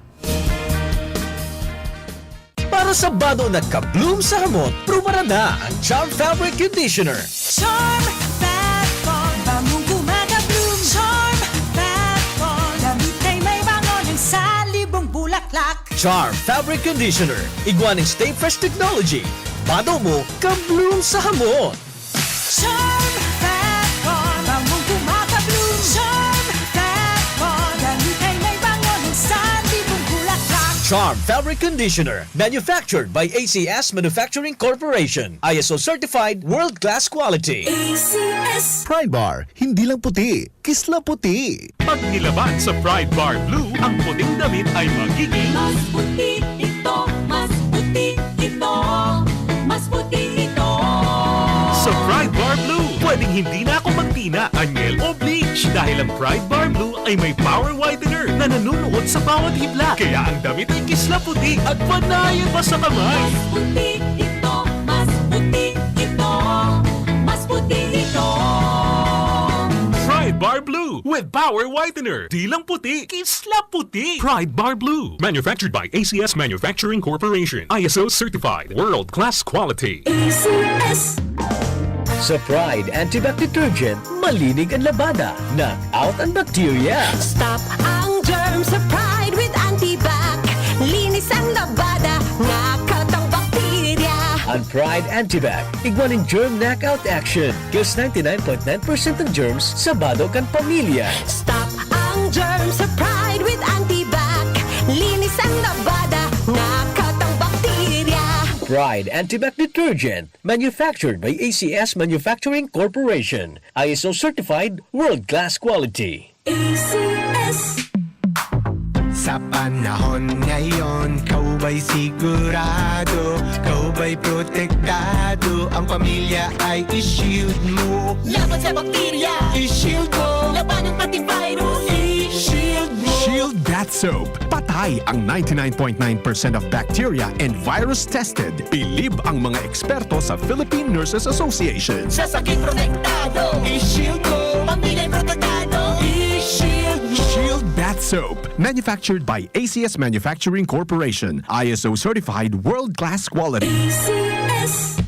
Para sa bado na ka-bloom sa hamot, prubaran na ang Charm Fabric Conditioner. Charm Fat Bond, bangong gumagabloom. Charm Fat Bond, damit ay may bango ng salibong bulaklak. Charm Fabric Conditioner, igwa ning Stay Fresh Technology. Bado mo, ka-bloom sa hamot. Charm Fat Bond, bangong gumagabloom. Charm Fabric Conditioner, manufactured by A C S Manufacturing Corporation. I S O certified, world-class quality. A C S. Pride Bar, hindi lang puti, kisla puti. Pag nilaban sa Pride Bar Blue, ang puting damit ay magiging Mas puti ito, mas puti ito, mas puti ito. Sa Pride Bar Blue, pwedeng hindi na ako magtina, anyel o bleach dahil ang Pride Bar Blue ay may power whitener na nanunuot sa bawat hibla. Kaya ang damit ay kisla puti at panayan pa sa kamay. Mas puti ito, mas puti ito, mas puti ito. Pride Bar Blue with power whitener. Di lang puti, kisla puti. Pride Bar Blue. Manufactured by A C S Manufacturing Corporation. I S O certified. World class quality. A C S. Sa Pride Antibac Detergent, malinig ang labada. Knock out ang bakterya. Stop ang germ sa Pride with Antibac. Linis ang labada, knock out ang bakterya. Ang Pride Antibac, igwa nin germ knockout action. Kills ninety-nine point nine percent ng germs sa bado kan pamilya. Stop ang germ sa Pride with Antibac. Linis ang labada, knock out ang bakterya. Pride Antibac Detergent. Manufactured by A C S Manufacturing Corporation. I S O certified, world-class quality. A C S. Sa panahon ngayon, ikaw ba'y sigurado? Ikaw ba'y protektado? Ang pamilya ay i-shield mo. Laban sa bakterya, i-shield mo. Labanan pati virus, i-shield mo. Shield Bath Soap. Patay ang ninety-nine point nine percent of bacteria and virus tested. Bilib ang mga eksperto sa Philippine Nurses Association. Sa sakit protektado, i-shield mo. Pamilya'y protektado, i-shield mo. Shield Bath Soap. Manufactured by A C S Manufacturing Corporation. I S O certified, world-class quality. A C S.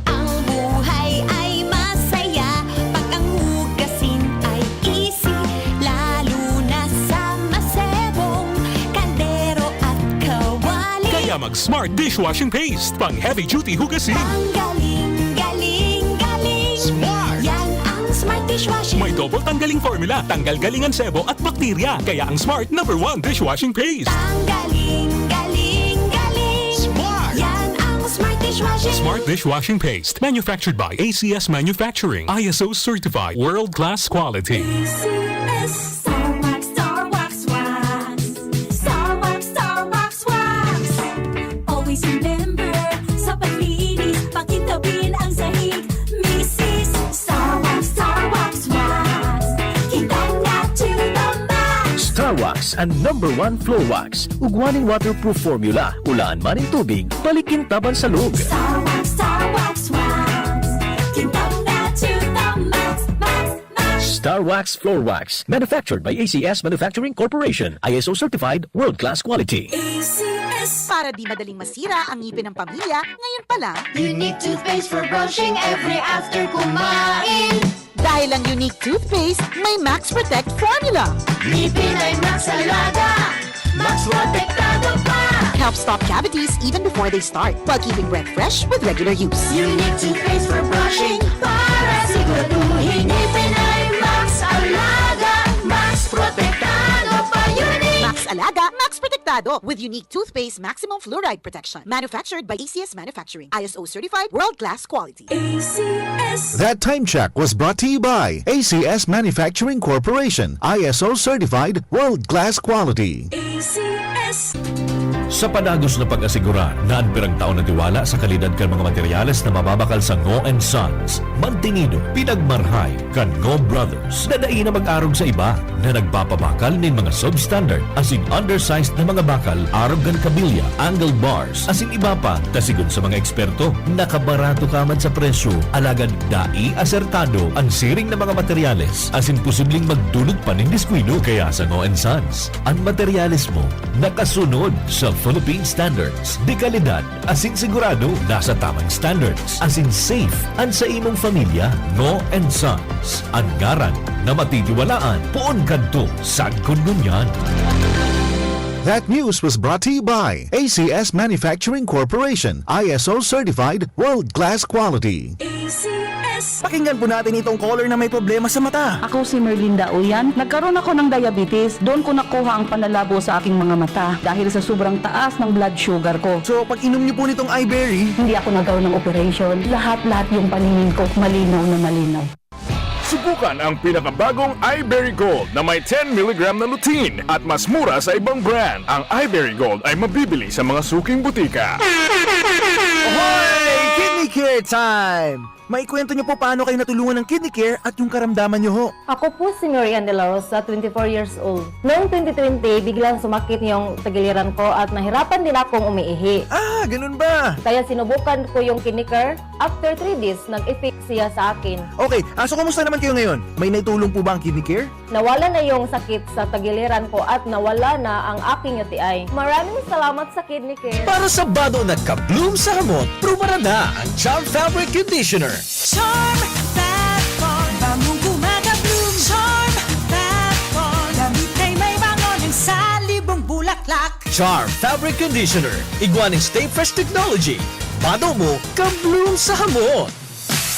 Ang buhay ay masaya pag ang hugasin ay easy, lalo na sa masebong kaldero at kawali. Kaya mag Smart Dishwashing Paste, pang heavy duty hugasin. Ang galing, galing, galing. Smart. Yan ang Smart Dishwashing. May double tanggaling formula, tanggal galing ang sebo at bakterya. Kaya ang Smart number one dishwashing paste. Ang galing, galing, galing. Smart. Yan ang Smart Dishwashing. Smart dishwashing paste. Manufactured by A C S Manufacturing. I S O certified. World class quality. A C S. Star Wax, Star Wax Wax. Star Wax, Star Wax Wax. Always remember, sa paglinis, pakintabin ang sahig. Misis, Star Wax, Star Wax Wax. Kintang na to the max. Star Wax, ang number one floor wax. Ugwa nin waterproof formula. Ulaan man nin tubig, balik kintaban sa log. Star Wax, Star Wax Wax. Kintang na to the max, max, max. Star Wax Floor Wax. Manufactured by A C S Manufacturing Corporation. I S O certified, world-class quality. A C S. Para di madaling masira ang ngipin ng pamilya, ngayon pa lang. Unique toothpaste for brushing every after kumain. Dahil ang Unique Toothpaste may Max Protect Formula. Ngipin ay Max Alaga, Max Protektado pa. Help stop cavities even before they start, while keeping breath fresh with regular use. Unique toothpaste for brushing para siguraduhin ngipin ay Max Alaga, Max Protektado pa. Unique. Max Alaga, Max Protektado with Unique Toothpaste Maximum Fluoride Protection. Manufactured by A C S Manufacturing. I S O certified, world-class quality. A C S. That time check was brought to you by A C S Manufacturing Corporation, I S O certified, world-class quality. A C S. Sa padagos na pag-asigurar na an pirang taon na tiwala sa kalidad kan mga materyales na mababakal sa Ngo and Sons, mantinido, pinagmarhay kan Ngo Brothers na dai na mag-arog sa iba na nagpapabakal nin mga substandard asin undersized na mga bakal arog kan kabilya, angle bars, asin iba pa, ta sigon sa mga eksperto, nakabarato ka man sa presyo, alagad dai asertado an siring na mga materyales, asin posibleng magdulot pa nin diskuido. Kaya sa Ngo and Sons, an materyales mo nakasunod sa Philippine standards, de kalidad, asin sigurado nasa tamang standards, asin safe an sa imong pamilya. Ngo and Sons, an ngaran na matitiwalaan poon kadto sagkod ngunyan. That news was brought to you by A C S Manufacturing Corporation, I S O certified, world-class quality. A C S. Pakinggan po natin itong caller na may problema sa mata. Ako si Merlinda Uyan. Nagkaroon ako ng diabetes. Doon ko nakuha ang panlalabo sa aking mga mata dahil sa sobrang taas ng blood sugar ko. So, pag inom niyo po nitong iBerry, hindi ako nagkaroon ng operation. Lahat-lahat yung paningin ko, malinaw na malinaw. Subukan ang pinakabagong iBerry Gold na may ten milligram na lutein at mas mura sa ibang brand. Ang iBerry Gold ay mabibili sa mga suking butika. Hoy! Kidney Care Time! Maikwento niyo po paano kayo natulungan ng Kidney Care at yung karamdaman niyo ho. Ako po si Marian De La Rosa, twenty-four years old. Noong twenty twenty, biglang sumakit yung tagiliran ko at nahirapan din akong umiihi. Ah, ganun ba? Kaya sinubukan ko yung Kidney Care. After three days, nag-effect siya sa akin. Okay, ah, so kumusta naman kayo ngayon? May naitulong po ba ang Kidney Care? Nawala na yung sakit sa tagiliran ko at nawala na ang aking U T I. Maraming salamat sa Kidney Care. Para sa bado na ka-bloom sa hamot, prubaran na ang Charm Fabric Conditioner. Charm Fat Bond, bangong gumagabloom. Charm Fat Bond, damit ay may bango ng salibong bulaklak. Charm Fabric Conditioner, igwa ning Stay Fresh Technology. Bado mo, ka-bloom sa hamot.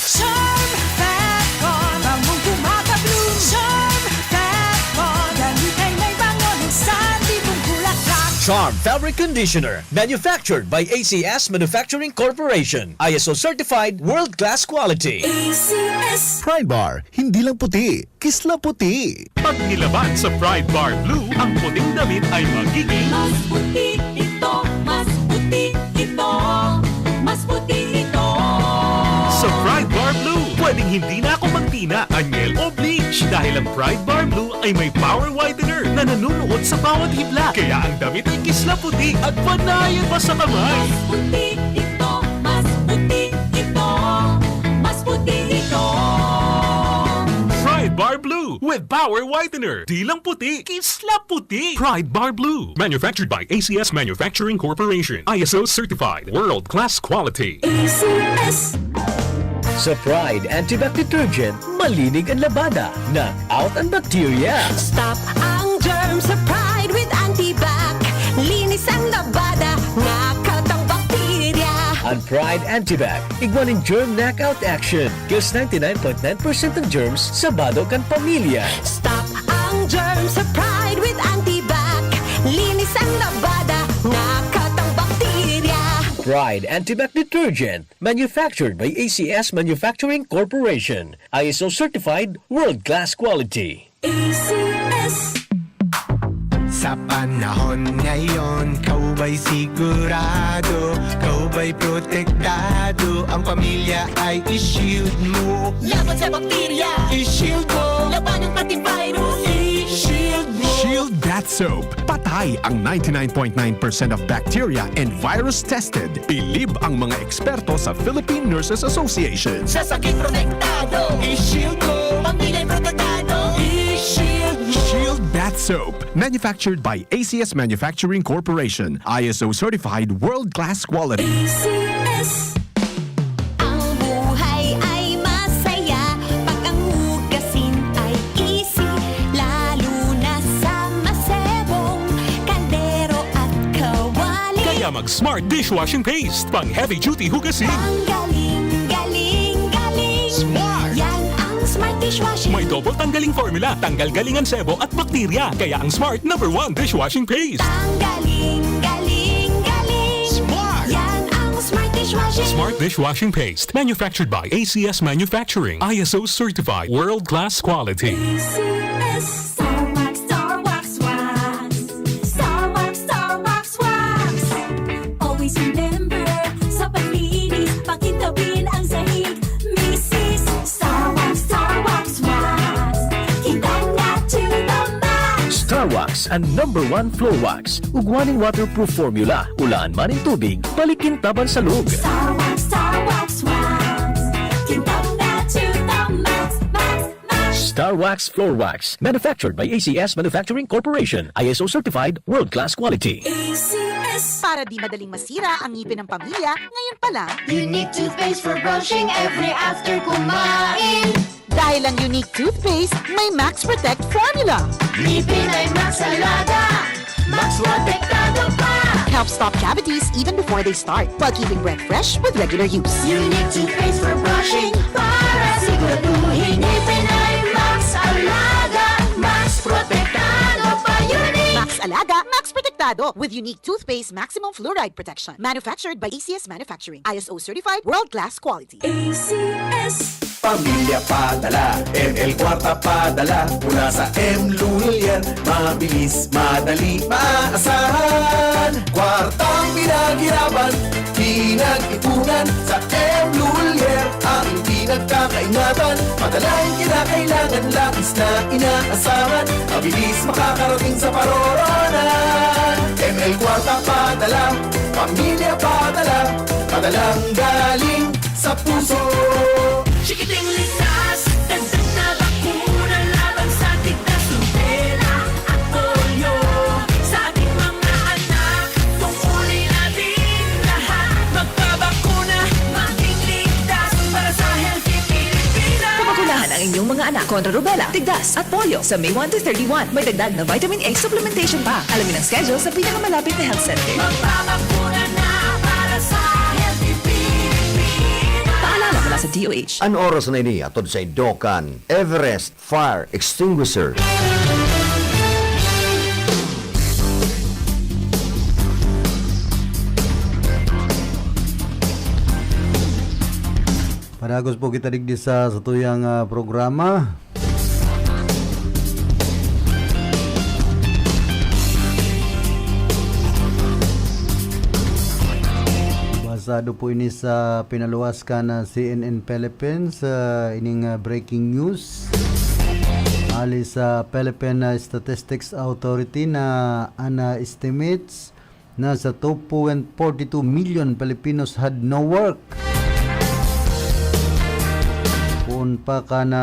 Charm Fat Bond, bangong gumagabloom. Charm Fat Bond, damit ay may bango ng salibong bulaklak. Charm Fabric Conditioner, manufactured by A C S Manufacturing Corporation. I S O certified, world-class quality. A C S. Pride Bar, hindi lang puti, kisla puti. Pag nilaban sa Pride Bar Blue, ang puting damit ay magiging Mas puti ito, mas puti ito, mas puti ito. Sa Pride Bar Blue, pwedeng hindi na ako magtina, anyel o bleach dahil ang Pride Bar Blue ay may power whitener na nanunuot sa bawat hibla. Kaya ang damit ay kisla puti at panayan pa sa kamay. Mas puti ito, mas puti ito, mas puti ito. Pride Bar Blue with power whitener. Di lang puti, kisla puti. Pride Bar Blue. Manufactured by A C S Manufacturing Corporation. I S O certified. World class quality. A C S. Sa Pride Antibac Detergent, malinig ang labada. Knock out ang bakterya. Stop ang germ sa Pride with Antibac. Linis ang labada, knock out ang bakterya. Ang Pride Antibac, igwa nin germ knockout action. Kills ninety-nine point nine percent ng germs sa bado kan pamilya. Stop ang germ sa Pride with Antibac. Linis ang labada, knock out ang bakterya. Pride Antibac Detergent, manufactured by A C S Manufacturing Corporation. I S O certified, world-class quality. A C S. Sa panahon ngayon, ikaw ba'y sigurado, ikaw ba'y protektado, ang pamilya ay i-shield mo. Laban sa bakterya, i-shield mo. Labanan pati virus, i-shield mo. Shield Bath Soap. Patay ang ninety-nine point nine percent of bacteria and virus tested. Bilib ang mga eksperto sa Philippine Nurses Association. Sa sakit protektado, i-shield mo. Pamilya'y protektado, i-shield mo. Shield Bath Soap. Manufactured by A C S Manufacturing Corporation. I S O certified, world-class quality. A C S. Ang buhay ay masaya pag ang hugasin ay easy, lalo na sa masebong kaldero at kawali. Kaya mag-Smart Dishwashing Paste, pang heavy duty hugasin. Ang galing, galing, galing. Smart. Yan ang Smart Dishwashing. May double tanggaling formula, tanggal galing ang sebo at bakterya. Kaya ang Smart number one dishwashing paste. Ang galing, galing, galing. Smart. Yan ang Smart Dishwashing. Smart Dishwashing Paste. Manufactured by A C S Manufacturing. I S O certified. World class quality. A C S. Star Wax, Star Wax Wax. Star Wax, Star Wax Wax. Always remember, sa paglinis, pakintabin ang sahig. Misis, Star Wax, Star Wax Wax. Kintab na to the max. Star Wax, ang number one floor wax. Ugwa nin waterproof formula. Ulaan man nin tubig, balik kintaban sa log. Star Wax, Star Wax Wax. Kintab na to the max, max, max. Star Wax Floor Wax. Manufactured by A C S Manufacturing Corporation. I S O certified, world-class quality. A C S. Para di madaling masira ang ngipin ng pamilya, ngayon pa lang. Unique toothpaste for brushing every after kumain. Dahil ang Unique Toothpaste may Max Protect Formula. Ngipin ay Max Alaga, Max Protektado pa. Helps stop cavities even before they start, while keeping breath fresh with regular use. Unique Toothpaste for brushing para Siguraduhin ngipin ay Max Alaga, Max Protektado pa, Unique. Max Alaga, Max Protektado, with Unique Toothpaste Maximum Fluoride Protection. Manufactured by A C S Manufacturing. I S O certified, world-class quality. A C S. Pamilya padala, M L Kwarta padala, mula sa M Lulier, mabilis, madali, maaasahan. Kwartang pinaghirapan, pinag-ipunan, sa M Lulier, aking pinagkakaingatan. Padalang kinakailangan, labis na inaasahan, mabilis makakarating sa paroroonan. M L Kwarta padala, pamilya padala, padalang galing sa puso. Chikiting ligtas, dagdag na bakuna laban sa tigdas, rubela at polio. Sa ating mga anak, tungkulin natin lahat. Magpabakuna, maging ligtas para sa healthy Pilipinas. Pabakunahan ang inyong mga anak kontra rubela, tigdas at polio sa May one to thirty-one. May dagdag na vitamin A supplementation pa. Alamin ang schedule sa pinakamalapit na health center. Magpabakuna na para sa healthy Pilipinas. Paalala mula sa D O H. An oras na ini atod saindo kan Everest Fire Extinguisher. Padagos po kita digdi sa satuyang, ah, programa. Basado po ini sa pinaluwas kan C N N Philippines, ah, ining, ah, breaking news. Hali sa Philippine, ah, Statistics Authority na an, ah, estimates, nasa two point forty two million Filipinos had no work. Poon pa kan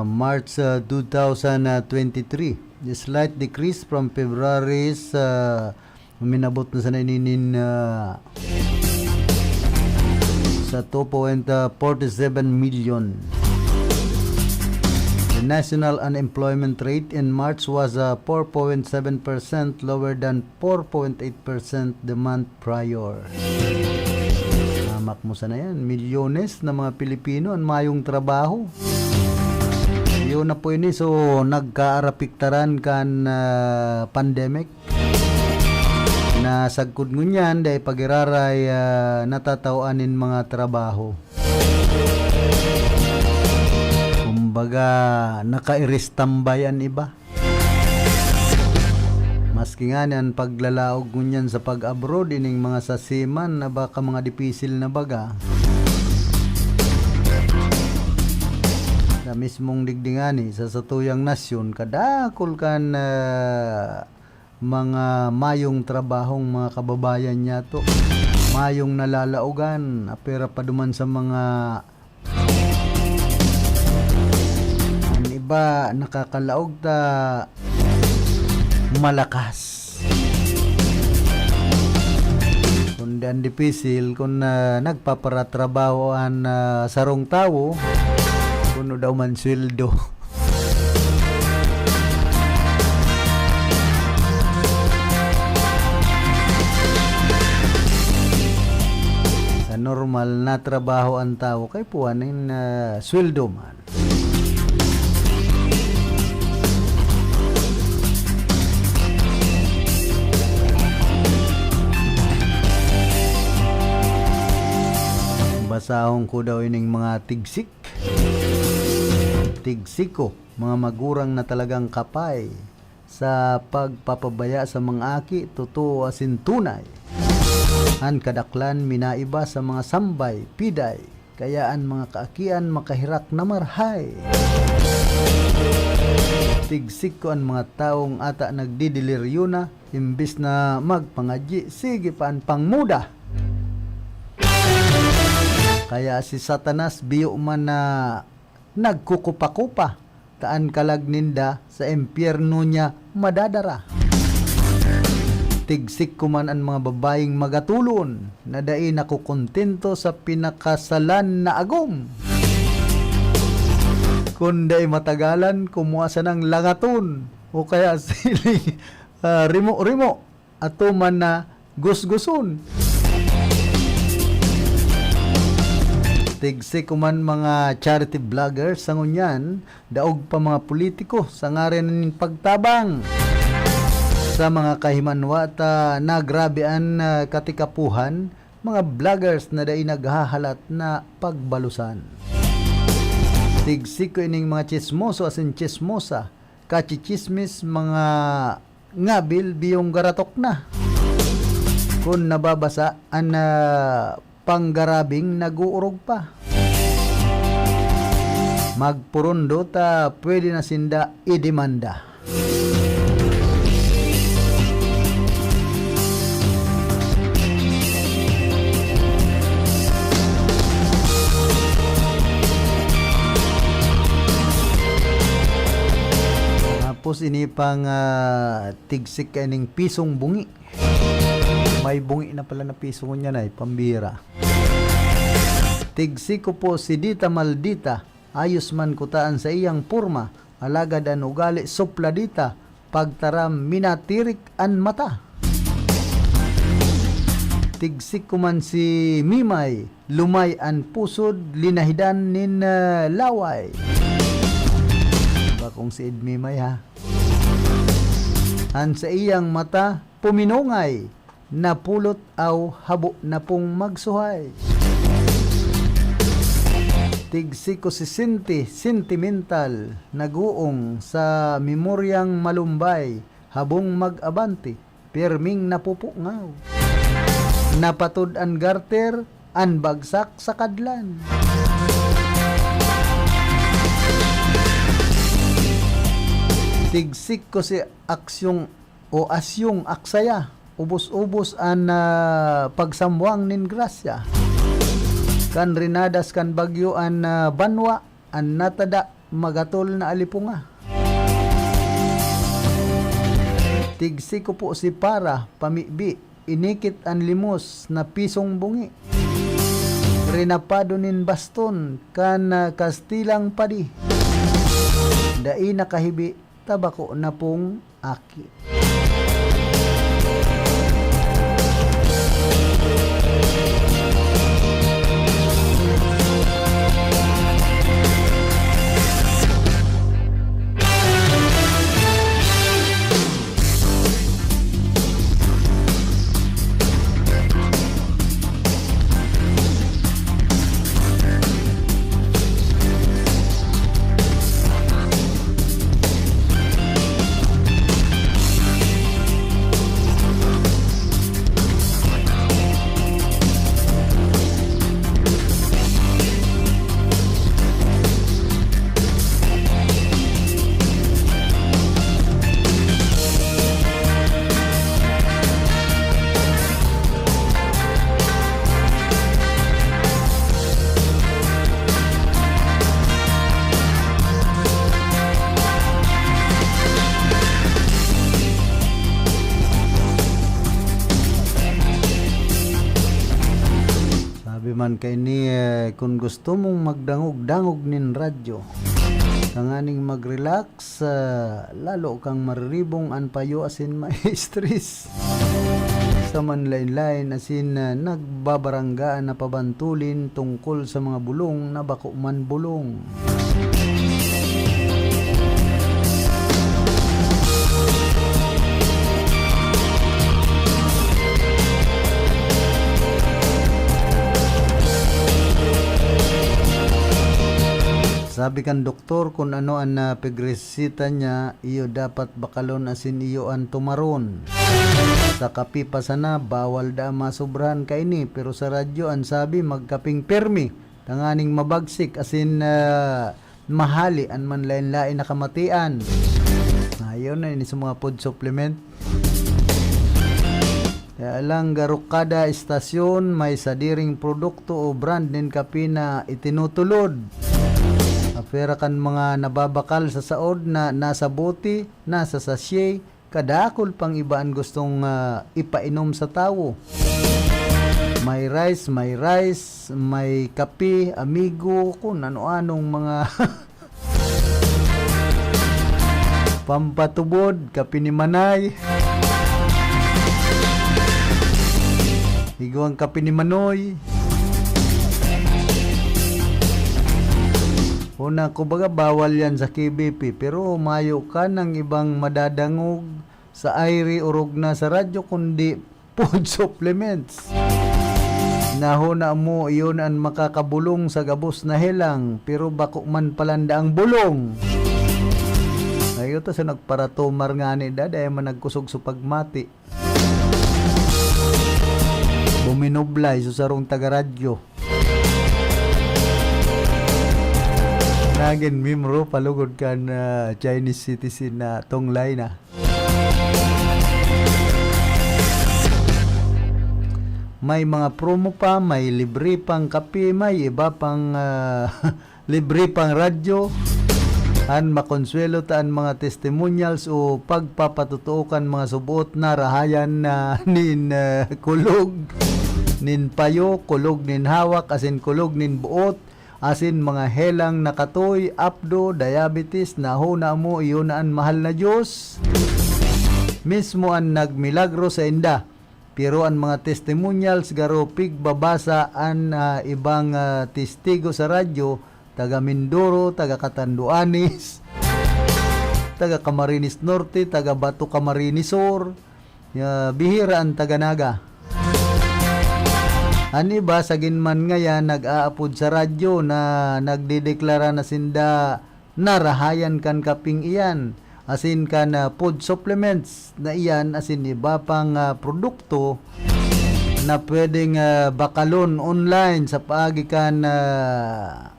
March, ah, two thousand twenty-three, a slight decrease from February's, ah, uminabot na sana ini nin, ah, sa two point forty seven million. The national unemployment rate in March was, ah, four point seven percent, lower than four point eight percent the month prior. Hamak mo sana yan, milyones na mga Pilipino an mayong trabaho. Iyo na po ini, so nagkaarapiktaran kan, ah, pandemic. Na sagkod ngunyan, dai pagiraray, ah, natataw-an nin mga trabaho. Kumbaga, nakairistambay an iba. Maski ngani an paglalaog ngunyan sa pag-abroad, ining mga sasiman na baka mga dipisil na baga. Sa mismong digdi ngani, sa satuyang nasyon, kadakol kan, ah, mga mayong trabahong mga kababayan niyato. Mayong nalalaogan, apera pa duman sa mga, an iba nakakalaog ta malakas. Kundi an dipisil, kun, ah, nagpaparatrabaho an, ah, sarong tawo, kuno daw man sweldo. Sa normal na trabaho an tawo, kay puwan nin, ah, sweldo man. Basahon ko daw ining mga tigsik. Tigsik ko, mga magurang na talagang kapay sa pagpapabaya sa mga aki, totoo asin tunay. An kadaklan minaiba sa mga sambay, piday, kaya an mga kaakian makahirak na marhay. Tigsik ko an mga tawong ata nagdideliryo na, imbis na magpangadyi, sige pa an pangmuda. Kaya si Satanas biyo man na nagkukupa-kupa, ta an kalag ninda sa impyerno niya madadara. Tigsik ko man an mga babayeng magatulon na dai nakokontento sa pinakasalan na agom. Kun dai matagalan, kumua sanang langaton o kaya siling, ah, rimo-rimo. Ato man na gusguson. Tigsi ko man mga charity vloggers sa ngunyan, daog pa mga politiko sa ngaran nin pagtabang sa mga kahimanwa ta na grabe an, ah, katikapuhan, mga vloggers na dai naghahalat na pagbalusan. Tigsi ko ining mga tsismoso asin tsismosa, kachichismis, mga ngabil biyong garatok na. Kun nababasa an, ah, panggarabing nag-uurog pa. Magpurundo ta pwede na sinda idemanda. Tapos ini pang, ah, tigsik kaining pisong bungi. May bungi na pala na piso ngunyan ay, pambira. Tigsi ko po si Dita Maldita, ayos man kuta an saiyang porma, alagad an ugali supla dita, pagtaram minatirik an mata. Tigsi ko man si Mimay, lumay an pusod, linahidan nin, ah, laway. Bakong si Ed Mimay, ha? An saiyang mata, puminongay, napulot aw habo na pong magsuhay. Tigsi ko si Sinti, sentimental, naguong sa memoryang malumbay, habong mag-abante, pirming napupungaw. Napatod an garter, an bagsak sa kadlan. Tigsik ko si aksyong o asyong aksaya, ubos-ubos an, ah, pagsamwang nin grasya. Kan rinadas kan bagyo an, ah, banwa, an natada, magatol na alipunga. Tigsi ko po si para, pamibi, inikit an limos na pisong bungi. Rinapado nin baston kan, ah, Kastilang padi. Dai nakahibi, tabako na pong aki. Sabi man kaini, eh, kun gusto mong magdangog-dangog nin radyo, tanganing mag-relax, ah, lalo kang mariribong an payo asin ma-stress. Sa manlain-lain asin, ah, nagbabaranggaan na pabantulin tungkol sa mga bulong na bako man bulong. Sabi kan doktor, kun ano an, ah, pigresita niya, iyo dapat bakalon asin iyo an tumaron. Sa kape pa sana, bawal daa masobrahan kaini, pero sa radyo, an sabi, magkaping pirmi, tanganing mabagsik asin, ah, mahali an manlain-lain na kamatian. Ayaw na ini sa mga food supplement. Kaya lang, garo kada estasyon may sadiring produkto o brand nin kape na itinutulod. Apwera kan mga nababakal sa saod na nasa bote, nasa sachet, kadakul pang iba an gustong, ah, ipainom sa tawo. May rice, may rice, may kape, amigo, kun ano-anong mga pampatubod, kape ni Manay. Igwang kape ni Manoy. Una, kumbaga, bawal yan sa K B P, pero mayo ka ng ibang madadangog sa aire, orog na sa radyo, kundi food supplements. Nahuna mo, iyon an makakabulong sa gabos na helang, pero bako man palanda ang bulong. Ayo ta sa nagparatumar ngani da, dai man nagkusog sa pagmati. Buminoblay sa sarong taga-radyo. Nagin miyembro palugod kan, ah, Chinese citizen na Tong Lai na. May mga promo pa, may libre pang kape, may iba pang, ah, libre pang radyo. An makonsuwelo ta an mga testimonials o pagpapatotoo kan mga subot na rahayan na nin, ah, kulog nin payo, kulog nin hawak, asin kulog nin boot, asin mga helang nakatoy, apdo, diabetes, nahona mo, iyo na an mahal na Diyos mismo an nagmilagro sainda. Pero an mga testimonials garo pigbabasa an, ah, ibang, ah, testigo sa radyo, taga Mindoro, taga Catanduanes, taga Camarines Norte, taga Bato Camarines Sur, ya, bihira an taga Naga. An iba, sagin man ngayan, nag-aapod sa radyo na nagdedeklara na sinda narahayan kan kaping iyan, asin kan, ah, food supplements na iyan, asin iba pang, ah, produkto na pwedeng, ah, bakalon online sa paagi kan, ah,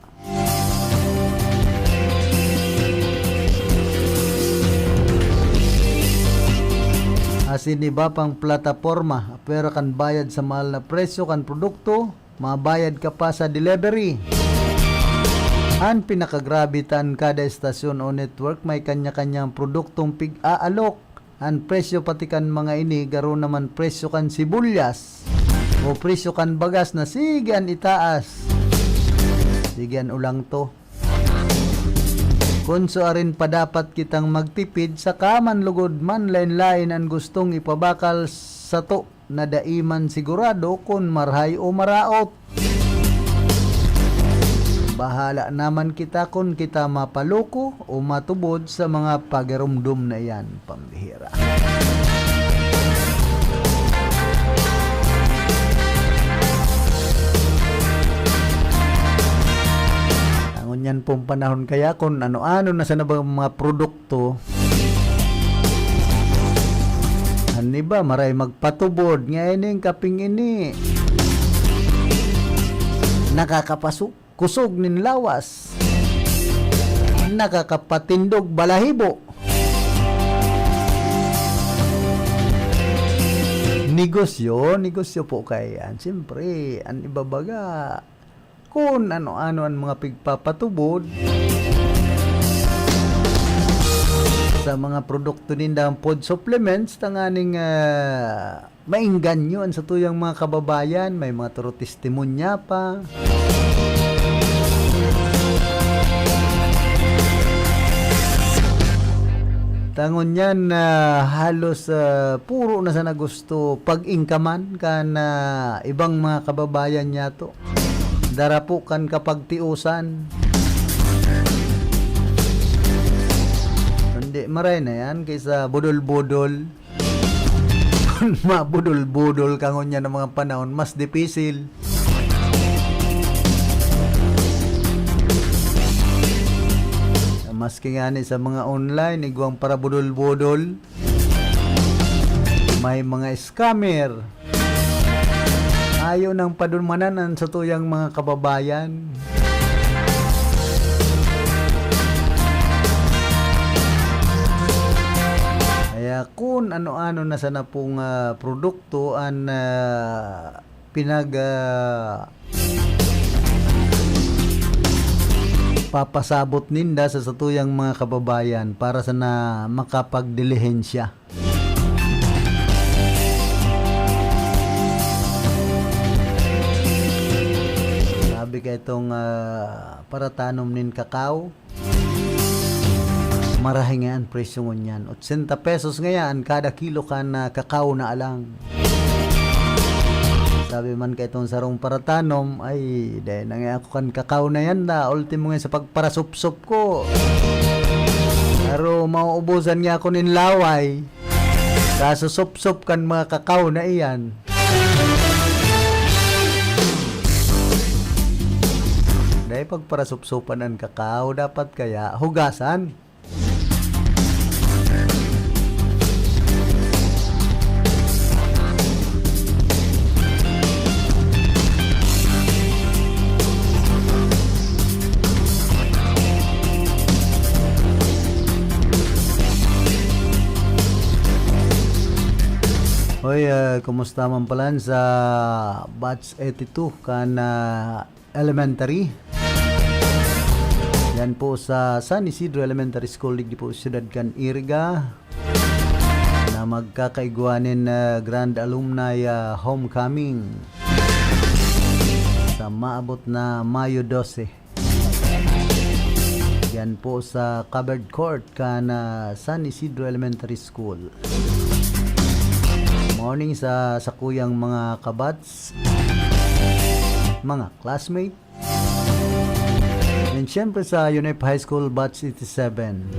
asin iba pang plataporma, pwera kan bayad sa mahal na presyo kan produkto, mabayad ka pa sa delivery. An pinakagrabe ta, an kada estasyon o network may kanya-kanyang produktong pig-aalok. An presyo pati kan mga ini, garo naman presyo kan sibulyas o presyo kan bagas na sige an itaas, sige an ulangto. Kun suarin pa dapat kitang magtipid, saka man lugod man lain-lain an gustong ipabakal sato na dai man sigurado kun marahay o maraot. Bahala naman kita kun kita mapaloko o matubod sa mga pagirumdom na iyan, pambihira. Ngunyan pong panahon kaya, kun ano-ano na sana ba ang mga produkto, an iba, maray magpatubod, nga ining kaping ini, nakakapaso-, kusog nin lawas, nakakapatindog balahibo. Negosyo, negosyo po kaiyan. Siyempre, an iba baga, kun ano-ano an mga pigpapatubod sa mga produkto ninda, food supplements, tanganing, ah, maengganyo an satuyang mga kababayan, may mga toro testimonya pa. Tangon niyan, ah, halos, ah, puro na sana gusto pag-ingkaman kan, ah, ibang mga kababayan niyato. Darapo kan kapagtiusan. Kundi maray na yan kaysa budol-budol. Kun mabudol-budol ka ngunyan ng mga panahon, mas dipisil. Maski ngani sa mga online, igwang parabudol-budol. May mga scammer. Ayaw nang padumanan an satuyang mga kababayan. Kaya kun ano-ano na sana pong, ah, produkto an, ah, pinag, ah, papasabot ninda sa satuyang mga kababayan para sana makapagdilihensya. Grabe kaya itong, ah, paratanom nin kakao. Marahay nga an presyo ngunyan. Otsenta pesos ngaya an kada kilo kan, ah, kakao na alang. Sabi man kaitong sarong paratanom, "Ay, dai na nga ako kan kakao na yan na, ultimo nga sa pagparasupsop ko. Pero mauubusan nga ako nin laway, kasusupsop kan mga kakao na iyan." Dai pagparasupsopan an kakao, dapat kaya hugasan. Hoy, ah, kumusta man palan sa batch eighty-two kan, ah, Elementary? Yan po sa San Isidro Elementary School, digdi po siyudad kan Iriga, na magkakaigwa nin, ah, Grand Alumni, ah, Homecoming sa maabot na Mayo dose. Yan po sa covered court kan, ah, San Isidro Elementary School. Morning sa sakuyang mga kabats, mga classmate, and syempre sa UNEP High School Batch eighty-seven.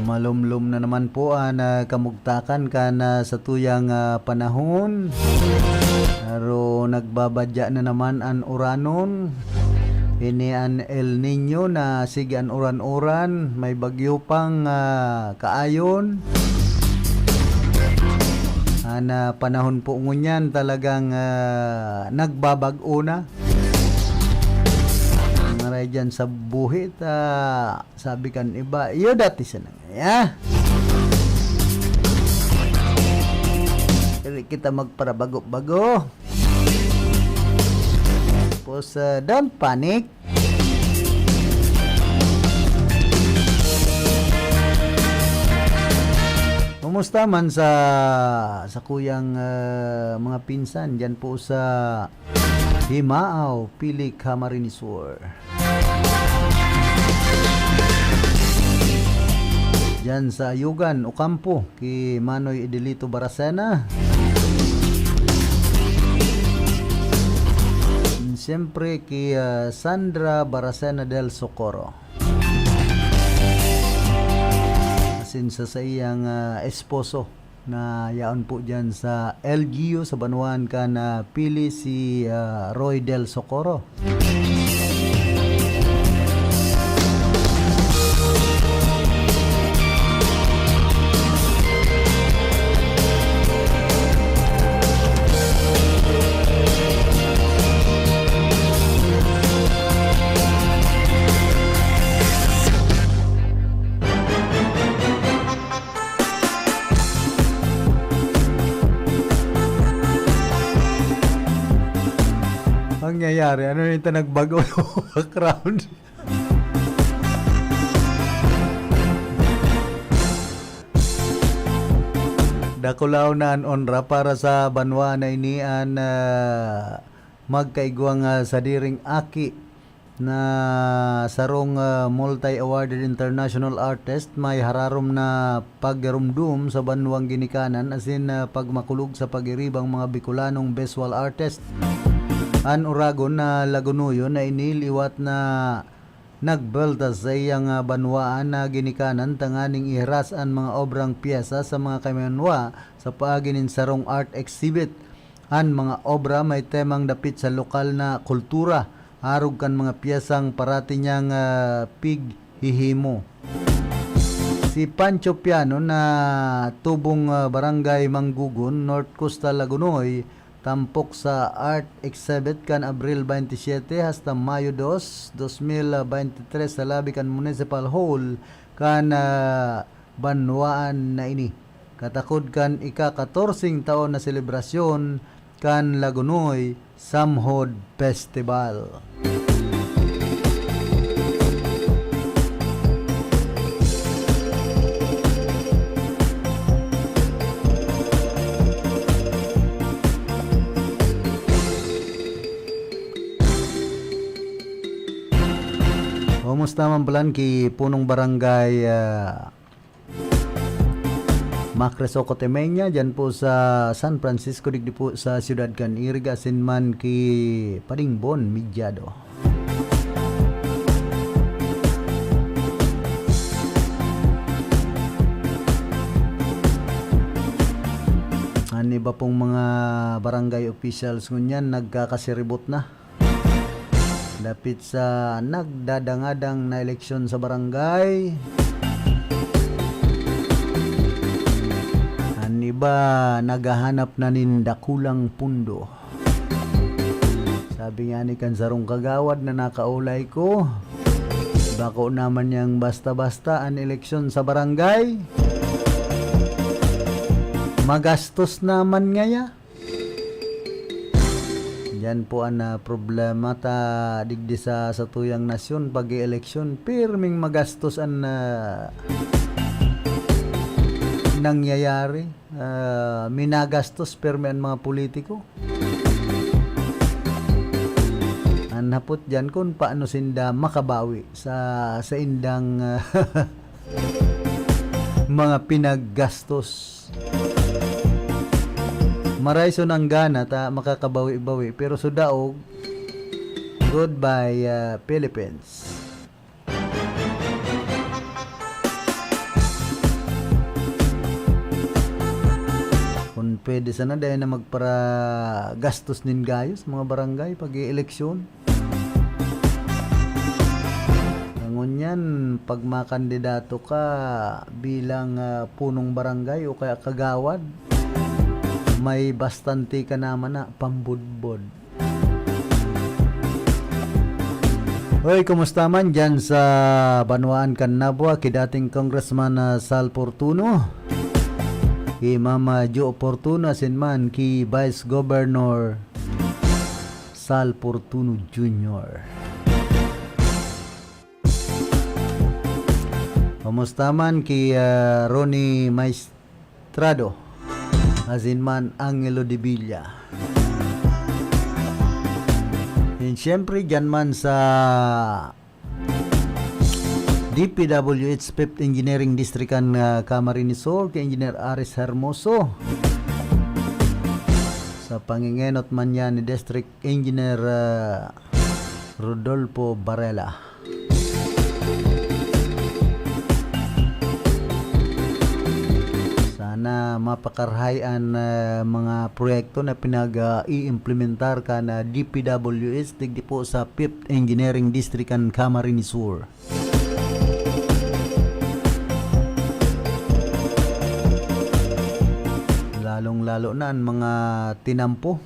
Malumlom na naman po an, ah, kamugtakan kan, ah, satuyang, ah, panahon. Pero nagbabadya na naman an uranon. Ini an El Niño na sige an uran-uran, may bagyo pang, ah, kaayon. An, ah, panahon po ngunyan talagang, ah, nagbabag-o na. Ngaray dyan sa buhit, ah, sabi kan iba, "Iyo dati siya na ngaya." Dili kita magparabago-bago. Tapos, ah, don't panic. Kumusta man sa, sa kuyang, ah, mga pinsan dyan po sa Himao, Pili, Camarines Sur? Diyan sa Ayugan, Ocampo, ki Manoy Edelito Baracena. Siyempre, ki, ah, Sandra Baracena del Socorro. Asin sa saiyang, ah, esposo na yaon po diyan sa L G U sa banwaan kan, ah, Pili, si, ah, Roy Del Socorro. Nangyayari? Ano yung tanagbago background? Dakulaw na an onra para sa banwa na ini an, ah, magkaigwang, ah, sadiring aki na sarong, ah, multi-awarded international artist, may hararom na pagrumdom sa banwang ginikanan asin, ah, pagmakulog sa pagiribang mga Bicolanong visual artist. An Oragon na Lagunoyon na ini liwat na nagbelta sa iyang, ah, banwaan na ginikanan tanganing ihiras an mga obrang pyesa sa mga kaimayanwa sa paagi nin sarong art exhibit. An mga obra may temang dapit sa lokal na kultura, arog kan mga pyesang parati niyang, ah, pighihimo. Si Pancho Piano na tubong, ah, Barangay Manggugon, North Coastal Lagonoy, tampok sa art exhibit kan Abril twenty-seven hasta Mayo dos, dos mil veintitrés sa labi kan Municipal Hall kan, ah, banwaan na ini. Katakod kan ika-katorseng taon na selebrasyon kan Lagonoy Samhod Festival. Kumusta man palan ki punong barangay, ah, Macres Ocotemiña, dyan po sa San Francisco, digdi po sa siyudad kan Iriga, asin man ki Padingbon Midyado. An iba pong mga barangay officials ngunyan nagkakasiribot na. Dapit sa nagdadangadang na eleksyon sa barangay, an iba naghahanap na nin dakulang pundo. Sabi nga ni kan sarong kagawad na nakaulay ko, "Bako naman yang basta-basta an eleksyon sa barangay. Magastos naman ngaya." Yan po an, ah, problema ta digdi sa satuyang nasyon pag-eeleksyon. Pirming magastos an, ah, nangyayari. Ah, minagastos pirmi an mga politiko. An hapot diyan kun paano sinda makabawi sa, sa indang, ah, mga pinaggastos. Maray so nanggana ta makakabawi-bawi, pero so daog, goodbye, ah, Philippines. Kun pwede sana, dai na magparagastos nin gayos mga barangay pag-eeleksyon. Ngunyan, pag makandidato ka bilang, ah, punong barangay o kaya kagawad, may bastante ka naman na pambudbod. Hoy, kumusta man dyan sa banwaan kan Nabua, ki dating Congressman, ah, Sal Fortuno, ki Mama Jo Fortuno, asin man ki Vice Governor Sal Fortuno Junior? Kumusta man ki, ah, Ronnie Maestrado, asin man Angelo de Villa? And syempre, dyan man sa D P W H Fifth Engineering District kan, ah, Camarines Sur, ki Engineer Aris Hermoso. Sa pangengenot man yan ni District Engineer, ah, Rodolfo Varela. Sana mapakarahay an, ah, mga proyekto na pinag, ah, i-implementar kan, ah, D P W H digdi po sa Fifth Engineering District kan Camarines Sur. Lalong-lalo na an mga tinampo.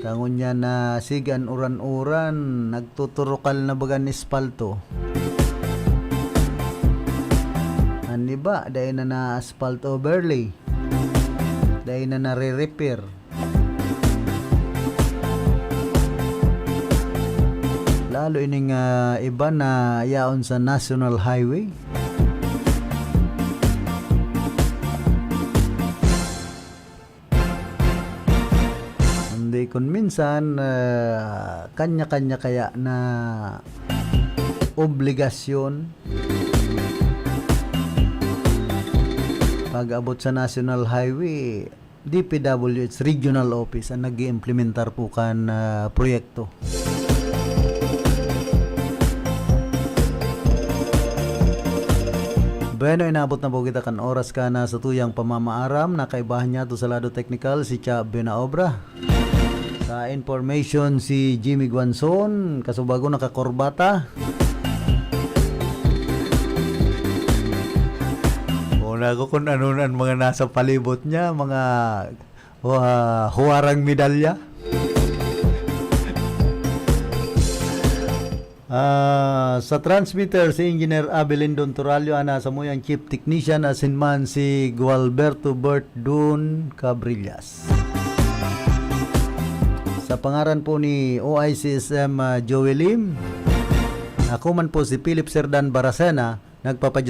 Tangon niya na sige an uran-uran, nagtuturukal na baga an espalto. An iba, dai na na-asphalt overlay. Dai na nare-repair. Lalo ining, ah, iba na yaon sa National Highway. Kundi kun minsan, ah, kanya-kanya kaya na obligasyon. Pag-abot sa National Highway, D P W H Regional Office ang nag-iimplementar po kan, ah, proyekto. Bueno, inabot na po kita kan oras kan, ah, satuyang pamamaaram. Nakaibahan niya to sa lado teknikal si Cha Buenaobra. Sa information, si Jimmy Guanzon, kasubago nakakorbata. Muna ko kung ano na ang mga nasa palibot niya, mga, ah, huwarang medalya. Ah, sa transmitter, si Engineer Abelindon Turalio, ana sa muyang chief technician, asin man si Gualberto Bert Dun Cabrillas. Sa pangaran po ni O I C S M, ah, Joey Lim, ako man po si Philip Serdan Baracena, nagpapa-